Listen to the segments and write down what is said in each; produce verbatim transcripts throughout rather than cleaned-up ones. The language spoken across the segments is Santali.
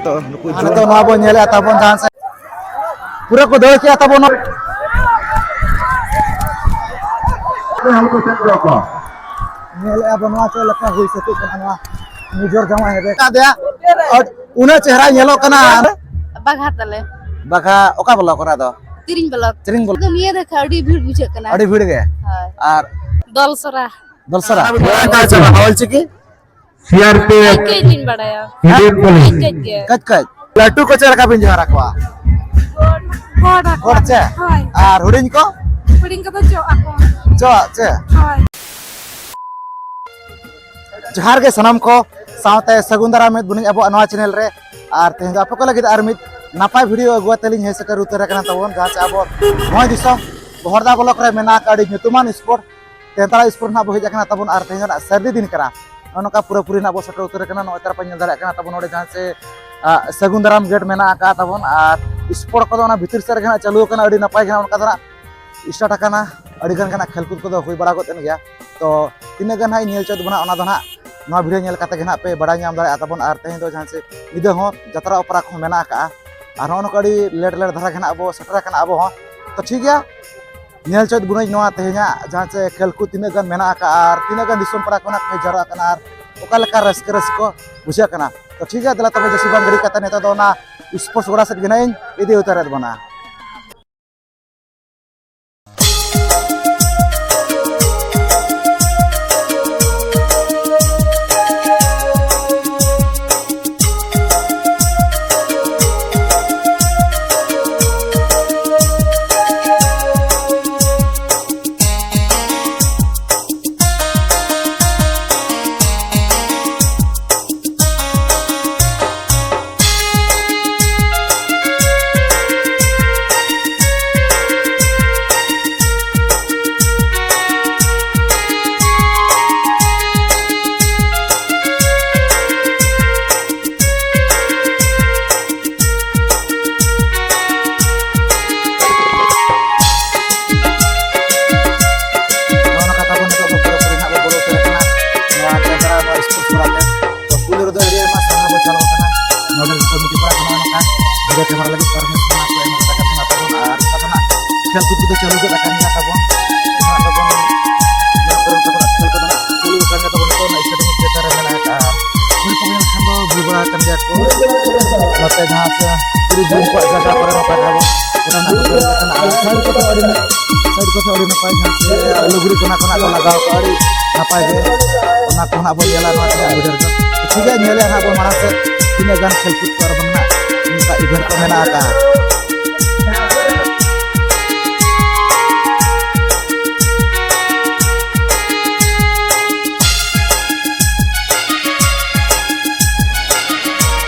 ᱛᱚ, ᱱᱩᱠᱩ ᱟᱨ ᱱᱤᱛᱚᱜ ᱱᱚᱣᱟ ᱵᱚᱱ ᱧᱮᱞᱮᱫᱼᱟ ᱛᱟᱵᱚᱱ ᱡᱟᱦᱟᱸ ᱥᱮᱫ ᱯᱩᱨᱟᱹ ᱠᱚ ᱫᱟᱹᱲ ᱠᱮᱜᱼᱟ ᱛᱟᱵᱚᱱ᱾ ᱧᱮᱞᱮᱫᱼᱟ ᱵᱚᱱ ᱱᱚᱣᱟ ᱪᱮᱫ ᱞᱮᱠᱟ ᱦᱩᱭ ᱥᱟᱹᱛᱚᱜ ᱠᱟᱱᱟ, ᱱᱚᱣᱟ ᱢᱮᱡᱚᱨ ᱡᱟᱶᱟᱭ ᱦᱮᱵᱮ ᱠᱟᱫᱮᱭᱟ᱾ ᱟᱨ ᱩᱱᱟᱹᱜ ᱪᱮᱦᱨᱟ ᱧᱮᱞᱚᱜ ᱠᱟᱱᱟ᱾ ᱵᱟᱜᱷᱟ ᱛᱟᱞᱮ᱾ ᱵᱟᱜᱷᱟ ᱚᱠᱟ ᱵᱞᱚᱠ ᱠᱟᱱᱟ ᱫᱚ? ᱛᱤᱨᱤᱝ ᱵᱞᱚᱠ᱾ ᱛᱤᱨᱤᱝ ᱵᱞᱚᱠ᱾ ᱟᱫᱚ ᱱᱤᱭᱟᱹ ᱫᱷᱟᱣ ᱟᱹᱰᱤ ᱵᱷᱤᱲ ᱵᱩᱡᱷᱟᱹᱜ ᱠᱟᱱᱟ᱾ ᱟᱹᱰᱤ ᱵᱷᱤᱲ ᱜᱮ᱾ ᱦᱳᱭ᱾ ᱟᱨ ᱫᱚᱞᱥᱚᱨᱟ᱾ ᱫᱚᱞᱥᱚᱨᱟ᱾ ᱚᱞ ᱪᱤᱠᱤ? ᱥᱤ ᱟᱨ ᱯᱤ ᱮᱯᱷ᱾ ᱠᱟᱹᱡ ᱠᱟᱹᱡ ᱞᱤᱧ ᱵᱟᱲᱟᱭᱟ᱾ Hidden police. ᱠᱟᱹᱡ ᱠᱟᱹᱡ ᱜᱮ᱾ ᱠᱟᱹᱡ ᱠᱟᱹᱡ᱾ ᱞᱟᱹᱴᱩ ᱠᱚ ᱪᱮᱫ ᱞᱮᱠᱟ ᱵᱤᱱ ᱡᱚᱦᱟᱨ ᱟᱠᱚᱣᱟ? ᱜᱚᱰ ᱟᱠᱚᱣᱟ᱾ ᱜᱚᱰ ᱪᱮ? ᱦᱳᱭ᱾ ᱟᱨ ᱦᱩᱰᱤᱧ ᱠᱚ? ᱦᱩᱰᱤᱧ ᱠᱚᱫᱚ ᱪᱚᱜ ᱟᱠᱚ᱾ ᱪᱚᱜ ᱪᱮ? ᱦᱳᱭ᱾ ᱡᱚᱦᱟᱨ ᱜᱮ ᱥᱟᱱᱟᱢ ᱠᱚ, ᱥᱟᱶᱛᱮ ᱥᱟᱹᱜᱩᱱ ᱫᱟᱨᱟᱢ ᱢᱤᱫ ᱵᱚᱱᱤᱧ ᱟᱵᱚᱣᱟᱜ ᱱᱚᱣᱟ ᱪᱮᱱᱮᱞ ᱨᱮ᱾ ᱟᱨ ᱛᱮᱦᱮᱧ ᱫᱚ ᱟᱯᱮ ᱠᱚ ᱞᱟᱹᱜᱤᱫ ᱟᱨ ᱢᱤᱫ ᱱᱟᱯᱟᱭ ᱵᱷᱤᱰᱤᱭᱳ ᱟᱹᱜᱩ ᱠᱟᱛᱮ ᱞᱤᱧ ᱦᱮᱡ ᱥᱮᱴᱮᱨ ᱩᱛᱟᱹᱨ ᱟᱠᱟᱱᱟ ᱛᱟᱵᱚᱱ, ᱡᱟᱦᱟᱸ ᱪᱮ ᱟᱵᱚ ᱱᱚᱜᱼᱚᱭ ᱫᱤᱥᱚᱢ ᱵᱚᱦᱚᱲᱫᱟ ᱵᱞᱚᱠ ᱨᱮ ᱢᱮᱱᱟᱜ ᱟᱠᱟᱫ ᱟᱹᱰᱤ ᱧᱩᱛᱩᱢᱟᱱ ᱥᱯᱳᱨᱴ ᱛᱮᱱᱛᱟᱲᱟ ᱥᱯᱳᱨᱴ ᱱᱟᱜ ᱵᱚ ᱦᱮᱡ ᱟᱠᱟᱱᱟ ᱛᱟᱵᱚᱱ᱾ ᱟᱨ ᱛᱮᱦᱮᱧ ᱫᱚ ᱱᱟᱜ ᱥᱟᱹᱨᱫᱤ ᱫᱤᱱ ᱠᱟᱱᱟ, ᱱᱚᱜᱼᱚ ᱱᱚᱝᱠᱟ ᱯᱩᱨᱟᱹᱯᱩᱨᱤ ᱱᱟᱜ ᱵᱚ ᱥᱮᱴᱮᱨ ᱩᱛᱟᱹᱨ ᱟᱠᱟᱱᱟ᱾ ᱱᱚᱜᱼᱚᱭ ᱛᱟᱨᱟ ᱯᱮ ᱧᱮᱞ ᱫᱟᱲᱮᱭᱟᱜ ᱠᱟᱱᱟ ᱛᱟᱵᱚᱱ ᱱᱚᱰᱮ ᱡᱟᱦᱟᱸ ᱪᱮ, ᱟ, ᱥᱟᱹᱜᱩᱱ ᱫᱟᱨᱟᱢ ᱜᱮᱴ ᱢᱮᱱᱟᱜ ᱟᱠᱟᱫ ᱛᱟᱵᱚᱱ᱾ ᱟᱨ ᱥᱯᱳᱨᱴ ᱠᱚᱫᱚ ᱚᱱᱟ ᱵᱷᱤᱛᱤᱨ ᱥᱮᱫ ᱨᱮᱜᱮ ᱱᱟᱜ ᱪᱟᱹᱞᱩ ᱟᱠᱟᱱᱟ, ᱟᱹᱰᱤ ᱱᱟᱯᱟᱭ ᱜᱮ ᱱᱟᱜ ᱚᱱᱠᱟ ᱫᱚ ᱱᱟᱜ ᱥᱴᱟᱨᱴ ᱟᱠᱟᱱᱟ᱾ ᱟᱹᱰᱤ ᱜᱟᱱ ᱜᱮ ᱱᱟᱜ ᱠᱷᱮᱞ ᱠᱩᱫ ᱠᱚᱫᱚ ᱦᱩᱭ ᱵᱟᱲᱟ ᱜᱚᱫ ᱮᱱ ᱜᱮᱭᱟ᱾ ᱛᱚ ᱛᱤᱱᱟᱹᱜ ᱜᱟᱱ ᱦᱟᱸᱜ ᱤᱧ ᱧᱮᱞ ᱦᱚᱪᱚᱭᱮᱫ ᱵᱚᱱᱟ ᱚᱱᱟ ᱫᱚ ᱱᱟᱜ ᱱᱚᱣᱟ ᱵᱷᱤᱰᱤᱭᱳ ᱧᱮᱞ ᱠᱟᱛᱮ ᱜᱮ ᱱᱟᱜ ᱯᱮ ᱵᱟᱲᱟᱭ ᱧᱟᱢ ᱫᱟᱲᱮᱭᱟᱜᱼᱟ ᱛᱟᱵᱚᱱ᱾ ᱟᱨ ᱛᱮᱦᱮᱧ ᱫᱚ ᱡᱟᱦᱟᱸ ᱪᱮ ᱧᱤᱫᱟᱹ ᱦᱚᱸ ᱡᱟᱛᱨᱟ ᱚᱯᱮᱨᱟ ᱠᱚᱦᱚᱸ ᱢᱮᱱᱟᱜ ᱟᱠᱟᱫᱼᱟ᱾ ᱟᱨ ᱱᱚᱜᱼᱚ ᱱᱚᱝᱠᱟ ᱟᱹᱰᱤ ᱞᱮᱴ ᱞᱮᱴ ᱫᱷᱟᱨᱟ ᱜᱮ ᱱᱟᱜ ᱵᱚ ᱥᱮᱴᱮᱨ ᱟᱠᱟᱱᱟ ᱟᱵᱚ ᱦᱚᱸ᱾ ᱛᱚ ᱴᱷᱤᱠ ᱜᱮᱭᱟ, ᱧᱮᱞ ᱦᱚᱪᱚᱭᱮᱫ ᱵᱚᱱᱟᱹᱧ ᱱᱚᱣᱟ ᱛᱮᱦᱮᱧᱟᱜ ᱡᱟᱦᱟᱸ ᱪᱮ ᱠᱷᱮᱞ ᱠᱚ ᱛᱤᱱᱟᱹᱜ ᱜᱟᱱ ᱢᱮᱱᱟᱜ ᱟᱠᱟᱫᱼᱟ ᱟᱨ ᱛᱤᱱᱟᱹᱜ ᱜᱟᱱ ᱫᱤᱥᱚᱢ ᱯᱟᱲᱟ ᱠᱷᱚᱱᱟᱜ ᱯᱮ ᱡᱟᱣᱨᱟᱜ ᱠᱟᱱᱟ ᱟᱨ ᱚᱠᱟ ᱞᱮᱠᱟ ᱨᱟᱹᱥᱠᱟᱹ ᱨᱟᱹᱥᱠᱟᱹ ᱵᱩᱡᱷᱟᱹᱜ ᱠᱟᱱᱟ᱾ ᱛᱚ ᱴᱷᱤᱠ ᱜᱮᱭᱟ, ᱫᱮᱞᱟ ᱛᱚᱵᱮ ᱡᱟᱹᱥᱛᱤ ᱵᱟᱝ ᱜᱷᱟᱹᱲᱤ ᱠᱟᱛᱮ ᱱᱤᱛᱚᱜ ᱫᱚ ᱚᱱᱟ ᱥᱯᱳᱨᱴᱥ ᱜᱚᱰᱟ ᱥᱮᱫ ᱜᱮ ᱱᱟᱜ ᱤᱧ ᱤᱫᱤ ᱩᱛᱟᱹᱨᱮᱫ ᱵᱚᱱᱟ᱾ ᱠᱮᱢᱮᱨᱟ ᱞᱟᱹᱜᱤᱫ permission ᱠᱚ ᱮᱢ ᱠᱟᱫᱟ ᱠᱟᱛᱷᱟ ᱛᱟᱵᱚᱱ, ᱟᱨ ᱚᱱᱠᱟ ᱫᱚ ᱱᱟᱜ ᱠᱷᱮᱞ ᱠᱩᱫ ᱠᱚᱫᱚ ᱪᱟᱹᱞᱩ ᱜᱚᱫ ᱟᱠᱟᱱ ᱜᱮᱭᱟ ᱛᱟᱵᱚᱱ᱾ ᱱᱚᱣᱟ ᱛᱟᱵᱚᱱ ᱱᱚᱣᱟ ᱠᱚᱨᱮ ᱚᱱᱠᱟ ᱫᱚ ᱱᱟᱜ ᱠᱷᱮᱞ ᱠᱚᱫᱚ ᱱᱟᱜ ᱪᱟᱹᱞᱩ ᱟᱠᱟᱱ ᱜᱮᱭᱟ ᱛᱟᱵᱚᱱ᱾ ᱱᱤᱛᱚᱜ ᱚᱱᱟ stadium ᱪᱮᱛᱟᱱ ᱨᱮ ᱢᱮᱱᱟᱜ ᱟᱠᱟᱫᱼᱟ᱾ ᱠᱩᱲᱤ ᱠᱚ ᱧᱮᱞ ᱠᱷᱟᱱ ᱫᱚ ᱵᱷᱤᱲ ᱵᱟᱲᱟ ᱟᱠᱟᱱ ᱜᱮᱭᱟ ᱠᱚ᱾ ᱱᱚᱛᱮ ᱡᱟᱦᱟᱸ ᱥᱮ ᱠᱩᱲᱤ ᱵᱚᱱ ᱠᱚᱣᱟᱜ ᱡᱟᱭᱜᱟ ᱠᱚᱨᱮ ᱱᱟᱯᱟᱭ ᱫᱷᱟᱨᱟ ᱵᱚᱱ ᱜᱚᱴᱟ ᱱᱟᱜ ᱠᱚ ᱠᱷᱮᱞ ᱟᱠᱟᱱᱟ᱾ ᱟᱨ side ᱠᱚᱛᱮ ᱟᱹᱰᱤ, side ᱠᱚᱛᱮ ᱟᱹᱰᱤ ᱱᱟᱯᱟᱭ ᱡᱟᱦᱟᱸ ᱥᱮ ᱞᱩᱜᱽᱲᱤ ᱠᱚ ᱚᱱᱟ ᱠᱚ ᱱᱟᱜ ᱠᱚ ᱞᱟᱜᱟᱣ ᱠᱟᱜᱼᱟ, ᱟᱹᱰᱤ ᱱᱟᱯᱟᱭ ᱜᱮ᱾ ᱚᱱᱟ ᱠᱚ ᱱᱟᱜ ᱵᱚᱱ ᱧᱮᱞᱟ ᱱᱚᱣᱟ ᱛᱮᱱᱟᱜ video ᱨᱮᱫᱚ᱾ ᱴᱷᱤᱠ ᱜᱮᱭᱟ, ᱧᱮᱞᱮᱫᱼᱟ ᱱᱟᱜ ᱵᱚᱱ ᱢᱟᱲᱟᱝ ᱥᱮᱫ ᱛᱤᱱᱟᱹᱜ ᱜᱟᱱ ᱠᱷᱮᱞ ᱠᱩᱫ ᱠᱚ ᱟᱨ ᱵᱟᱝ ᱱᱟᱜ ᱱᱚᱝᱠᱟ event ᱠᱚ ᱢᱮᱱᱟᱜ ᱟᱠᱟᱫᱼᱟ᱾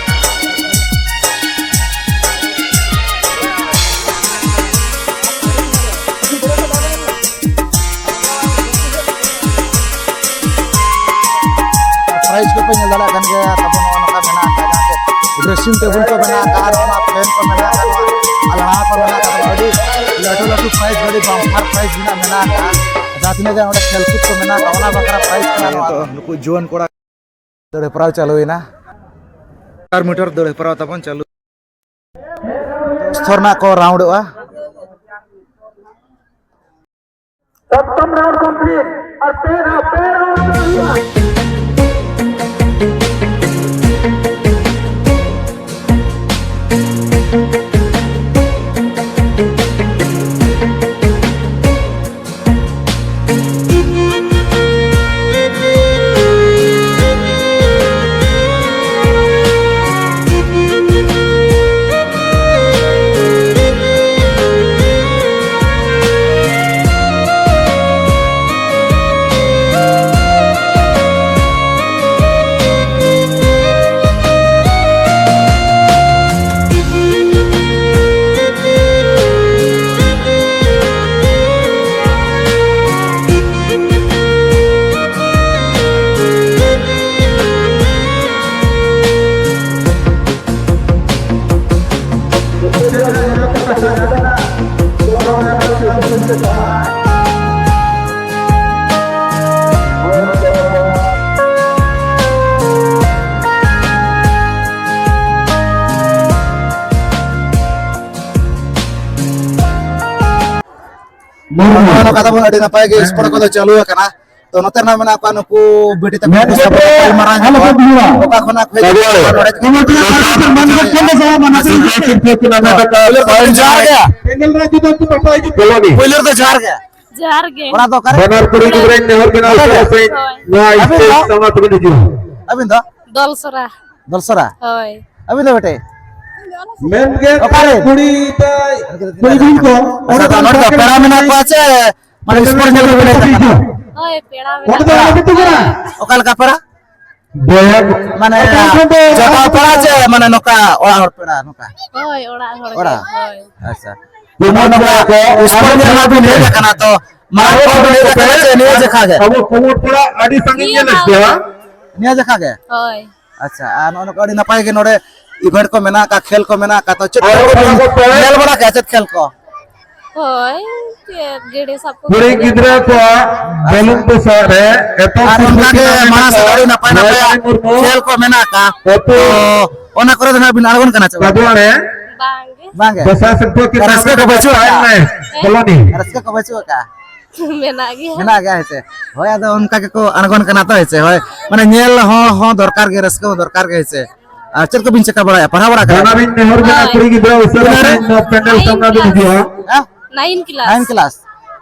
Prize ᱠᱚᱯᱮ ᱧᱮᱞ ᱫᱟᱲᱮᱭᱟᱜ ᱠᱟᱱ ᱜᱮᱭᱟ, ᱛᱟᱯᱚᱨ ᱱᱚᱜᱼᱚ ᱱᱚᱝᱠᱟ ᱢᱮᱱᱟᱜ ᱟᱠᱟᱫ, ᱡᱟᱦᱟᱸ ᱪᱮ dressing table ᱠᱚ ᱢᱮᱱᱟᱜ ᱟᱠᱟᱫ, ᱱᱚᱣᱟ fan ᱠᱚ ᱢᱮᱱᱟᱜ ᱟᱠᱟᱫ, ᱱᱚᱣᱟ ᱟᱞᱟᱲᱟ ᱠᱚ ᱢᱮᱱᱟᱜ ᱟᱠᱟᱫ, ᱟᱹᱰᱤ ᱞᱟᱹᱴᱩ ᱞᱟᱹᱴᱩ prize, ᱟᱹᱰᱤ bumper prize ᱨᱮᱱᱟᱜ ᱢᱮᱱᱟᱜ ᱟᱠᱟᱫ᱾ ᱡᱟᱦᱟᱸ ᱛᱤᱱᱟᱹᱜ ᱜᱮ ᱚᱸᱰᱮ ᱠᱷᱮᱞ ᱠᱩᱫ ᱠᱚ ᱢᱮᱱᱟᱜ ᱟᱠᱟᱫ, ᱚᱱᱟ ᱵᱟᱠᱷᱨᱟ prize ᱠᱟᱱᱟ ᱱᱚᱣᱟ ᱫᱚ᱾ ᱱᱩᱠᱩ ᱡᱩᱣᱟᱹᱱ ᱠᱚᱲᱟ ᱫᱟᱹᱲ ᱦᱮᱯᱨᱟᱣ ᱪᱟᱹᱞᱩᱭᱮᱱᱟ᱾ ᱪᱟᱨ meter ᱫᱟᱹᱲ ᱦᱮᱯᱨᱟᱣ ᱛᱟᱵᱚᱱ ᱪᱟᱹᱞᱩ᱾ ᱫᱚᱥ ᱛᱷᱚᱨ ᱨᱮᱱᱟᱜ ᱠᱚ roundᱚᱜᱼᱟ᱾ ᱥᱟᱛᱟᱢ round complete ᱟᱨ ᱯᱮ ᱫᱷᱟᱣ, ᱯᱮ round ᱫᱚ ᱦᱩᱭᱩᱜᱼᱟ᱾ ᱱᱚᱜᱼᱚ ᱱᱚᱝᱠᱟ ᱛᱟᱵᱚᱱ ᱟᱹᱰᱤ ᱱᱟᱯᱟᱭ ᱜᱮ ᱥᱯᱳᱨᱴ ᱠᱚᱫᱚ ᱪᱟᱹᱞᱩ ᱟᱠᱟᱱᱟ᱾ ᱛᱚ ᱱᱚᱛᱮ ᱨᱮᱱᱟᱜ ᱢᱮᱱᱟᱜ ᱠᱚᱣᱟ ᱱᱩᱠᱩ ᱵᱤᱴᱤ ᱛᱟᱠᱚ ᱢᱮᱱ ᱠᱚ ᱥᱟᱵᱚᱱ ᱠᱚ ᱢᱟᱨᱟᱝ ᱟᱞᱚ ᱠᱚ ᱵᱤᱞᱩᱣᱟ᱾ ᱚᱠᱟ ᱠᱷᱚᱱᱟᱜ ᱠᱷᱚᱡ ᱱᱚᱰᱮ ᱠᱚᱢᱤᱴᱤ ᱨᱮᱱᱟᱜ ᱠᱟᱛᱷᱟ ᱢᱟᱱ ᱠᱚ ᱠᱷᱚᱱ ᱫᱚ ᱥᱟᱵᱚᱱ ᱢᱟᱱ ᱠᱚ ᱯᱩᱭᱞᱩ ᱨᱮ ᱡᱚᱦᱟᱨ ᱜᱮ᱾ ᱯᱩᱭᱞᱩ ᱨᱮ ᱫᱚ ᱡᱚᱦᱟᱨ ᱜᱮ᱾ ᱡᱚᱦᱟᱨ ᱜᱮ᱾ ᱚᱲᱟᱜ ᱫᱚ ᱚᱠᱟᱨᱮ? ᱵᱟᱱᱟᱨ ᱠᱩᱲᱤ ᱜᱤᱫᱽᱨᱟᱹᱧ ᱱᱮᱦᱚᱨ ᱵᱮᱱᱟ ᱱᱚᱰᱮ ᱜᱮ? ᱩᱥᱟᱹᱨᱟ ᱥᱟᱺᱦᱤᱡ ᱦᱳᱭ᱾ ᱱᱚᱣᱟ ᱟᱹᱵᱤᱱ ᱫᱚ? ᱥᱴᱮᱡ ᱥᱟᱢᱟᱝ ᱛᱮᱵᱤᱱ ᱦᱤᱡᱩᱜᱼᱟ᱾ ᱟᱹᱵᱤᱱ ᱫᱚ? ᱫᱚᱞᱥᱚᱨᱟ᱾ ᱫᱚᱞᱥᱚᱨᱟ? ᱦᱳᱭ᱾ ᱟᱹᱵᱤᱱ ᱫᱚ ᱵᱮᱴᱮ? ᱢᱮᱱ ᱜᱮ ᱚᱠᱟᱨᱮ? ᱠᱩᱲᱤ ᱛᱟᱭ, ᱠᱩᱲᱤ ᱵᱤᱱ ᱠᱚ, ᱟᱪᱪᱷᱟ, ᱚᱸᱰᱮ ᱛᱚ ᱱᱚᱰᱮ ᱫᱚ ᱯᱮᱲᱟ ᱢᱮᱱᱟᱜ ᱠᱚᱣᱟ ᱪᱮ? ᱢᱟᱱᱮ ᱥᱯᱳᱨᱴ ᱧᱮᱞ ᱠᱚ ᱵᱮᱱ ᱦᱮᱡ ᱟᱠᱟᱱᱟ? ᱦᱳᱭ, ᱯᱮᱲᱟ ᱚᱸᱰᱮ ᱢᱮᱱᱟᱜ ᱫᱚ ᱠᱚᱣᱟ᱾ ᱚᱸᱰᱮ ᱯᱮᱲᱟ᱾ ᱚᱠᱟ ᱞᱮᱠᱟ ᱯᱮᱲᱟ? ᱵᱚᱭᱦᱟ ᱢᱟᱱᱮ ᱚᱠᱟ ᱠᱷᱚᱱ ᱫᱚ ᱡᱚᱴᱟᱣ ᱯᱮᱲᱟ ᱪᱮ ᱢᱟᱱᱮ ᱱᱚᱝᱠᱟ ᱚᱲᱟᱜ ᱦᱚᱲ ᱯᱮᱲᱟ ᱱᱚᱝᱠᱟ? ᱦᱳᱭ, ᱚᱲᱟᱜ ᱦᱚᱲ ᱜᱮ, ᱚᱲᱟᱜ? ᱦᱳᱭ᱾ ᱟᱪᱪᱷᱟ᱾ ᱡᱮᱢᱚᱱ ᱱᱚᱝᱠᱟ ᱱᱚᱣᱟ ᱠᱚ ᱥᱯᱳᱨᱴ ᱧᱮᱞ ᱢᱟ ᱵᱤᱱ ᱦᱮᱡ ᱟᱠᱟᱱᱟ, ᱛᱚ ᱢᱟᱨᱟᱝ ᱠᱚ ᱵᱤᱱ ᱦᱮᱡ ᱟᱠᱟᱱᱟ ᱪᱮ ᱱᱤᱭᱟᱹ ᱡᱮᱠᱷᱟ ᱜᱮ? ᱟᱵᱚ ᱠᱚᱢᱚᱴ ᱯᱮᱲᱟ ᱟᱹᱰᱤ ᱥᱟᱺᱜᱤᱧ ᱱᱤᱭᱟᱹ ᱧᱮᱞᱮᱫ ᱫᱷᱟᱣ ᱜᱮᱭᱟ᱾ ᱜᱮ᱾ ᱱᱤᱭᱟᱹ ᱡᱮᱠᱷᱟ ᱜᱮ? ᱦᱳᱭ᱾ ᱟᱪᱪᱷᱟ, ᱟᱨ ᱱᱚᱜᱼᱚ ᱱᱚᱝᱠᱟ ᱟᱹᱰᱤ ᱱᱟᱯᱟᱭ ᱜᱮ ᱱᱚᱰᱮ ᱤᱵᱷᱮᱱᱴ ᱠᱚ ᱢᱮᱱᱟᱜ ᱟᱠᱟᱫ, ᱠᱷᱮᱞ ᱠᱚ ᱢᱮᱱᱟᱜ ᱟᱠᱟᱫ, ᱛᱚ ᱪᱮᱫ ᱟᱨ ᱠᱷᱮᱞ ᱠᱚ ᱚᱱᱟ ᱠᱚ ᱧᱮᱞ ᱵᱟᱲᱟ ᱠᱮᱫᱟ, ᱪᱮᱫ ᱠᱷᱮᱞ ᱠᱚ? ᱦᱳᱭ, ᱪᱮᱫ ᱜᱮᱰᱮ ᱥᱟᱵ ᱠᱚ ᱠᱩᱲᱤ ᱜᱮᱰᱮ ᱜᱤᱫᱽᱨᱟᱹ ᱥᱟᱵ ᱠᱚ᱾ ᱠᱚᱣᱟᱜ ᱵᱮᱞᱩᱱ ᱯᱚᱭᱥᱟ ᱨᱮ ᱮᱛᱚᱢ ᱟᱨ ᱥᱤᱨᱯᱟᱹ ᱚᱱᱠᱟ ᱜᱮ ᱠᱤᱱ ᱢᱟᱲᱟᱝ ᱥᱮᱫ ᱟᱹᱰᱤ ᱱᱟᱯᱟᱭ ᱱᱟᱯᱟᱭ ᱨᱟᱭᱢᱚᱱᱤ ᱢᱩᱨᱢᱩ, ᱠᱷᱮᱞ ᱠᱚ ᱢᱮᱱᱟᱜ ᱟᱠᱟᱫ, ᱟᱹᱛᱩ ᱛᱚ ᱚᱱᱟ ᱠᱚᱨᱮ ᱫᱚ ᱱᱟᱦᱟᱜ ᱵᱤᱱ ᱟᱬᱜᱚᱱ ᱠᱟᱱᱟ ᱪᱮ ᱵᱟᱝ? ᱵᱟᱝ ᱜᱮ᱾ ᱵᱟᱝ ᱜᱮ? ᱫᱚᱥᱟᱨ ᱥᱤᱨᱯᱟᱹ ᱠᱤᱱ ᱨᱟᱹᱥᱠᱟᱹ ᱠᱚ ᱵᱟᱹᱪᱩᱜ ᱟᱠᱟᱫ? ᱠᱚᱞᱚᱱᱤ᱾ ᱨᱟᱹᱥᱠᱟᱹ ᱠᱚ ᱵᱟᱹᱪᱩᱜ ᱟᱠᱟᱫ? ᱢᱮᱱᱟᱜ ᱜᱮᱭᱟ᱾ ᱢᱮᱱᱟᱜ ᱜᱮᱭᱟ, ᱦᱮᱸ ᱥᱮ? ᱦᱳᱭ, ᱟᱫᱚ ᱚᱱᱠᱟ ᱜᱮᱠᱚ ᱟᱬᱜᱚᱱ ᱠᱟᱱᱟ ᱛᱚ, ᱦᱮᱸ ᱥᱮ? ᱦᱳᱭ, ᱢᱟᱱᱮ ᱧᱮᱞ ᱦᱚᱸ, ᱦᱚᱸ ᱫᱚᱨᱠᱟᱨ ᱜᱮ, ᱨᱟᱹᱥᱠᱟᱹ ᱦᱚᱸ ᱫᱚᱨᱠᱟᱨ ᱜᱮ, ᱦᱮᱸ ᱥᱮ? ᱟᱨ ᱪᱮᱫ ᱠᱚᱵᱤᱱ ᱪᱮᱠᱟ ᱵᱟᱲᱟᱭᱟ? ᱯᱟᱲᱦᱟᱣ ᱵᱟᱲᱟ ᱠᱟᱱᱟ ᱵᱤᱱ? ᱵᱟᱱᱟᱨᱤᱧ ᱱᱮᱦᱚᱨ ᱵᱮᱱᱟ, ᱦᱳᱭ᱾ ᱠᱩᱲᱤ ᱜᱤᱫᱽᱨᱟᱹ ᱩᱥᱟᱹᱨᱟ ᱛᱤᱱᱟᱹᱜ ᱨᱮ? ᱥᱟᱺᱦᱤᱡ ᱱᱚᱣᱟ ᱯᱮᱱᱰᱮᱞ ᱱᱟᱭᱤᱱ ᱥᱟᱢᱱᱟ ᱵᱤᱱ ᱠᱞᱟᱥ᱾ ᱦᱤᱡᱩᱜᱼᱟ᱾ ᱦᱮᱸ? Nine nine class. ᱠᱞᱟᱥ᱾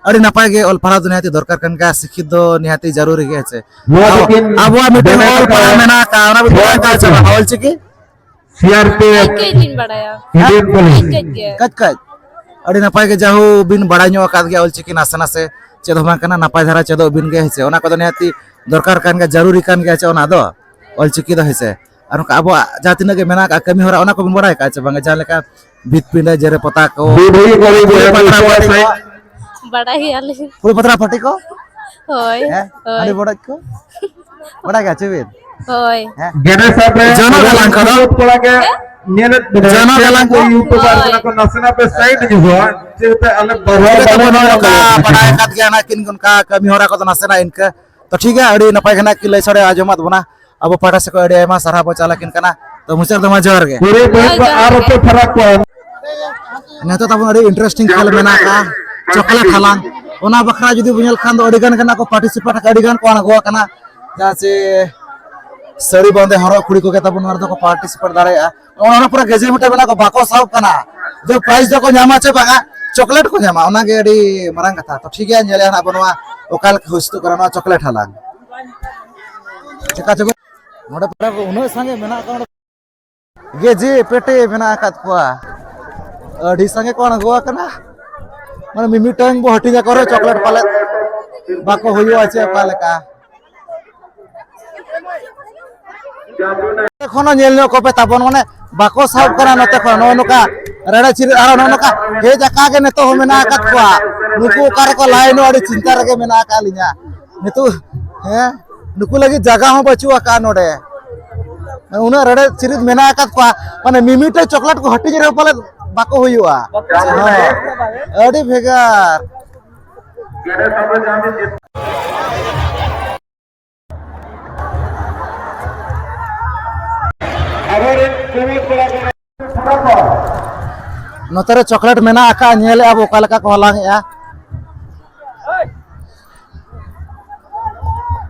ᱟᱹᱰᱤ ᱱᱟᱯᱟᱭ ᱜᱮ, ᱚᱞ ᱯᱟᱲᱦᱟᱣ ᱫᱚ ᱱᱤᱦᱟᱹᱛᱤ ᱫᱚᱨᱠᱟᱨ ᱠᱟᱱ ᱜᱮᱭᱟ, ᱥᱤᱠᱠᱷᱤᱛ ᱫᱚ ᱱᱤᱦᱟᱹᱛᱤ ᱡᱟᱹᱨᱩᱨᱤ ᱜᱮ, ᱦᱮᱸ ᱥᱮ? ᱱᱚᱣᱟ ᱟᱵᱚ-, ᱫᱚᱠᱤᱱ ᱟᱵᱚᱣᱟᱜ ᱢᱤᱫᱴᱮᱱ ᱵᱮᱱᱟᱣ ᱚᱞ ᱯᱟᱲᱦᱟᱣ ᱠᱟᱛᱮ ᱢᱮᱱᱟᱜ ᱟᱠᱟᱫ, ᱚᱱᱟ ᱵᱤᱱ ᱵᱟᱲᱟᱭ ᱠᱟᱜᱼᱟ ᱥᱮ ᱵᱟᱝ? ᱚᱞ ᱪᱤᱠᱤ? ᱥᱤ ᱟᱨ ᱯᱤ ᱮᱯᱷ᱾ ᱠᱟᱹᱡ ᱠᱟᱹᱡ ᱞᱤᱧ ᱵᱟᱲᱟᱭᱟ᱾ Indian police. ᱠᱟᱹᱡ ᱠᱟᱹᱡ ᱜᱮ᱾ ᱠᱟᱹᱡ ᱠᱟᱹᱡ᱾ ᱟᱹᱰᱤ ᱱᱟᱯᱟᱭ ᱜᱮ, ᱡᱟᱦᱳ ᱵᱤᱱ ᱵᱟᱲᱟᱭ ᱧᱚᱜ ᱟᱠᱟᱫ ᱜᱮᱭᱟ ᱚᱞ ᱪᱤᱠᱤ ᱱᱟᱥᱮ ᱱᱟᱥᱮ, ᱪᱮᱫ ᱦᱚᱸ ᱵᱟᱝ ᱠᱟᱱᱟ, ᱱᱟᱯᱟᱭ ᱫᱷᱟᱨᱟ ᱪᱮᱫᱚᱜ ᱵᱤᱱ ᱜᱮ, ᱦᱮᱸ ᱥᱮ? ᱚᱱᱟ ᱠᱚᱫᱚ ᱱᱤᱦᱟᱹᱛᱤ ᱫᱚᱨᱠᱟᱨ ᱠᱟᱱ ᱜᱮᱭᱟ, ᱡᱟᱹᱨᱩᱨᱤ ᱠᱟᱱ ᱜᱮᱭᱟ ᱪᱮ ᱚᱱᱟ ᱫᱚ, ᱚᱞ ᱪᱤᱠᱤ ᱫᱚ, ᱦᱮᱸ ᱥᱮ? ᱟᱨ ᱚᱱᱠᱟ ᱟᱵᱚᱣᱟᱜ ᱡᱟᱦᱟᱸ ᱛᱤᱱᱟᱹᱜ ᱜᱮ ᱢᱮᱱᱟᱜ ᱟᱠᱟᱫ ᱠᱟᱹᱢᱤ ᱦᱚᱨᱟ, ᱚᱱᱟ ᱠᱚᱵᱤᱱ ᱵᱟᱲᱟᱭ ᱟᱠᱟᱫ ᱪᱮ ᱵᱟᱝ? ᱡᱟᱦᱟᱸ ᱞᱮᱠᱟ ᱵᱷᱤᱛ ᱯᱤᱸᱰᱟᱹ, ᱡᱮᱨᱮᱲ ᱯᱚᱛᱟᱣ ᱠᱚ, ᱵᱩᱰᱷᱤ ᱠᱚᱨᱮ ᱯᱩᱨᱟᱹ ᱵᱩᱡᱷᱟᱹᱣ ᱯᱟᱛᱲᱟ ᱯᱟᱹᱴᱤ ᱠᱚ᱾ ᱥᱟᱹᱦᱤᱡ᱾ ᱵᱟᱰᱟᱭ ᱜᱮᱭᱟᱞᱤᱧ᱾ ᱯᱩᱨᱟᱹ ᱯᱟᱛᱲᱟ ᱯᱟᱹᱴᱤ ᱠᱚ? ᱦᱳᱭ, ᱦᱮᱸ? ᱦᱳᱭ᱾ ᱦᱟᱺᱰᱤ ᱵᱚᱰᱚᱡ ᱠᱚ? ᱵᱟᱰᱟᱭ ᱜᱮᱭᱟ ᱪᱮ ᱵᱤᱱ? ᱦᱳᱭ᱾ ᱦᱮᱸ? ᱜᱮᱰᱮ ᱥᱟᱵ ᱨᱮ ᱡᱚᱱᱚᱜ ᱜᱟᱞᱟᱝ ᱠᱚᱫᱚ? ᱠᱚᱲᱟ ᱜᱮ ᱦᱮᱸ? ᱧᱮᱞᱮᱫ ᱵᱮᱱᱟ᱾ ᱡᱚᱱᱚᱜ ᱪᱮᱫ ᱜᱟᱞᱟᱝ ᱠᱚ ᱠᱚ? YouTuber ᱦᱳᱭ᱾ ᱠᱟᱱᱟ ᱠᱚ, ᱱᱟᱥᱮᱱᱟᱜ ᱯᱮ side ᱧᱚᱜᱚᱜᱼᱟ᱾ ᱪᱮᱫ ᱛᱮ ᱟᱞᱮ ᱵᱟᱨᱦᱟᱣ ᱴᱷᱤᱠ ᱜᱮᱭᱟ, ᱵᱟᱞᱮ ᱛᱟᱵᱚᱱ ᱧᱟᱢ ᱱᱚᱝᱠᱟ ᱫᱟᱲᱮᱭᱟᱜ ᱠᱟᱱᱟ᱾ ᱵᱟᱰᱟᱭ ᱟᱠᱟᱫ ᱜᱮᱭᱟ ᱱᱟᱜ ᱠᱤᱱ ᱚᱱᱠᱟ ᱠᱟᱹᱢᱤ ᱦᱚᱨᱟ ᱠᱚᱫᱚ ᱱᱟᱥᱮᱱᱟᱜ ᱤᱱᱠᱟᱹ᱾ ᱛᱚ ᱴᱷᱤᱠ ᱜᱮᱭᱟ, ᱟᱹᱰᱤ ᱱᱟᱯᱟᱭ ᱜᱮ ᱱᱟᱜ ᱠᱤᱱ ᱞᱟᱹᱭ ᱥᱟᱰᱮ ᱟᱸᱡᱚᱢᱟᱫ ᱵᱚᱱᱟ᱾ ᱟᱵᱚ ᱯᱟᱦᱴᱟ ᱥᱮᱫ ᱠᱷᱚᱱ ᱟᱹᱰᱤ ᱟᱭᱢᱟ ᱥᱟᱨᱦᱟᱣ ᱵᱚ ᱪᱟᱞ ᱟᱹᱠᱤᱱ ᱠᱟᱱᱟ᱾ ᱛᱚ ᱢᱩᱪᱟᱹᱫ ᱨᱮᱫᱚ ᱢᱟ ᱡᱚᱦᱟᱨ ᱜᱮ᱾ ᱯᱩᱨᱟᱹ ᱵᱟᱹᱭ ᱦᱳᱭ, ᱵᱟᱹᱭ ᱡᱚᱦᱟᱨ ᱟᱨ ᱜᱮ᱾ ᱚᱠᱚᱭ ᱯᱷᱟᱨᱟᱠ ᱠᱚᱣᱟ? ᱱᱤᱛᱚᱜ ᱛᱟᱵᱚᱱ ᱟᱹᱰᱤ interesting ᱠᱷᱮᱞ ᱢᱮᱱᱟᱜ ᱟᱠᱟᱫᱼᱟ᱾ ᱪᱚᱠᱞᱮᱴ ᱦᱟᱞᱟᱝ᱾ ᱚᱱᱟ ᱵᱟᱠᱷᱨᱟ ᱡᱩᱫᱤ ᱵᱚᱱ ᱧᱮᱞ ᱠᱷᱟᱱ ᱫᱚ ᱟᱹᱰᱤ ᱜᱟᱱ ᱜᱮ ᱱᱟᱜ ᱠᱚ ᱯᱟᱨᱴᱤᱥᱤᱯᱮᱴ ᱟᱠᱟᱫ, ᱟᱹᱰᱤ ᱜᱟᱱ ᱠᱚ ᱟᱬᱜᱚ ᱟᱠᱟᱱᱟ, ᱡᱟᱦᱟᱸ ᱪᱮ ᱥᱟᱹᱲᱤ ᱵᱟᱸᱫᱮ ᱦᱚᱨᱚᱜ ᱠᱩᱲᱤ ᱠᱚᱜᱮ ᱛᱟᱵᱚᱱ ᱱᱚᱣᱟ ᱨᱮᱫᱚ ᱠᱚ ᱯᱟᱨᱴᱤᱥᱤᱯᱮᱴ ᱫᱟᱲᱮᱭᱟᱜᱼᱟ᱾ ᱚᱱᱟ ᱯᱚᱨᱮ ᱜᱟᱡᱮ ᱢᱤᱫᱴᱮᱱ ᱢᱮᱱᱟᱜ ᱠᱚ ᱵᱟᱠᱚ ᱥᱟᱵ ᱠᱟᱱᱟ, ᱡᱮ ᱯᱨᱟᱭᱤᱡᱽ ᱫᱚᱠᱚ ᱧᱟᱢᱟ ᱪᱮ ᱵᱟᱝᱟ, ᱪᱚᱠᱞᱮᱴ ᱠᱚ ᱧᱟᱢᱟ, ᱚᱱᱟᱜᱮ ᱟᱹᱰᱤ ᱢᱟᱨᱟᱝ ᱠᱟᱛᱷᱟ᱾ ᱛᱚ ᱴᱷᱤᱠ ᱜᱮᱭᱟ, ᱧᱮᱞᱮᱜᱼᱟ ᱱᱟᱜ ᱵᱚᱱ ᱱᱚᱣᱟ ᱚᱠᱟ ᱞᱮᱠᱟ ᱦᱩᱭ ᱥᱟᱹᱛᱚᱜ ᱠᱟᱱᱟ ᱱᱚᱣᱟ ᱪᱚᱠᱞᱮᱴ ᱦᱟᱞᱟᱝ᱾ ᱪᱮᱠᱟ ᱪᱚ ᱱᱚᱰᱮ ᱯᱮᱲᱟ ᱠᱚ ᱩᱱᱟᱹᱜ ᱥᱟᱸᱜᱮ ᱢᱮᱱᱟᱜ ᱠᱚᱣᱟ, ᱱᱚᱰᱮ ᱜᱮ ᱡᱮ ᱯᱮᱴᱮ ᱢᱮᱱᱟᱜ ᱟᱠᱟᱫ ᱠᱚᱣᱟ, ᱟᱹᱰᱤ ᱥᱟᱸᱜᱮ ᱠᱚ ᱟᱬᱜᱚ ᱟᱠᱟᱱᱟ᱾ ᱢᱟᱱᱮ ᱢᱤᱢᱤᱫᱴᱟᱝ ᱵᱚ ᱦᱟᱹᱴᱤᱧ ᱟᱠᱚ ᱨᱮ ᱪᱚᱠᱞᱮᱴ ᱯᱟᱞᱮᱫ ᱵᱟᱠᱚ ᱦᱩᱭᱩᱜᱼᱟ ᱪᱮ ᱚᱠᱟ ᱞᱮᱠᱟ᱾ ᱮᱠᱷᱚᱱᱳ ᱧᱮᱞ ᱧᱚᱜ ᱠᱚᱯᱮ ᱛᱟᱵᱚᱱ, ᱢᱟᱱᱮ ᱵᱟᱠᱚ ᱥᱟᱵ ᱠᱟᱱᱟ ᱱᱚᱛᱮ ᱠᱷᱚᱱ᱾ ᱱᱚᱜᱼᱚ ᱱᱚᱝᱠᱟ ᱨᱮᱲᱮ ᱪᱤᱨᱤ ᱟᱨᱚ ᱱᱚᱜᱼᱚ ᱱᱚᱝᱠᱟ ᱦᱮᱡ ᱟᱠᱟ ᱜᱮ ᱱᱤᱛᱚᱜ ᱦᱚᱸ ᱢᱮᱱᱟᱜ ᱟᱠᱟᱫ ᱠᱚᱣᱟ᱾ ᱱᱩᱠᱩ ᱚᱠᱟ ᱨᱮᱠᱚ ᱞᱟᱭᱤᱱᱚᱜ, ᱟᱹᱰᱤ ᱪᱤᱱᱛᱟ ᱨᱮᱜᱮ ᱢᱮᱱᱟᱜ ᱟᱠᱟᱫ ᱞᱤᱧᱟ ᱱᱤᱛᱚᱜ᱾ ᱦᱮᱸ, ᱱᱩᱠᱩ ᱞᱟᱹᱜᱤᱫ ᱡᱟᱭᱜᱟ ᱦᱚᱸ ᱵᱟᱹᱪᱩᱜ ᱟᱠᱟᱫᱼᱟ ᱱᱚᱰᱮ᱾ ᱩᱱᱟᱹᱜ ᱨᱮᱲᱮ ᱪᱤᱨᱤ ᱢᱮᱱᱟᱜ ᱟᱠᱟᱫ ᱠᱚᱣᱟ, ᱢᱟᱱᱮ ᱢᱤᱢᱤᱫᱴᱟᱝ ᱪᱚᱠᱞᱮᱴ ᱠᱚ ᱦᱟᱹᱴᱤᱧ ᱨᱮᱦᱚᱸ ᱯᱟᱞᱮ ᱵᱟᱠᱚ ᱦᱩᱭᱩᱜᱼᱟ᱾ ᱦᱮᱸ, ᱟᱹᱰᱤ ᱵᱷᱮᱜᱟᱨ᱾ ᱱᱚᱛᱮ ᱨᱮ ᱪᱚᱠᱞᱮᱴ ᱢᱮᱱᱟᱜ ᱟᱠᱟᱫᱼᱟ, ᱧᱮᱞᱮᱫᱼᱟ ᱵᱚ ᱚᱠᱟ ᱞᱮᱠᱟ ᱠᱚ ᱦᱟᱞᱟᱝ ᱮᱫᱼᱟ᱾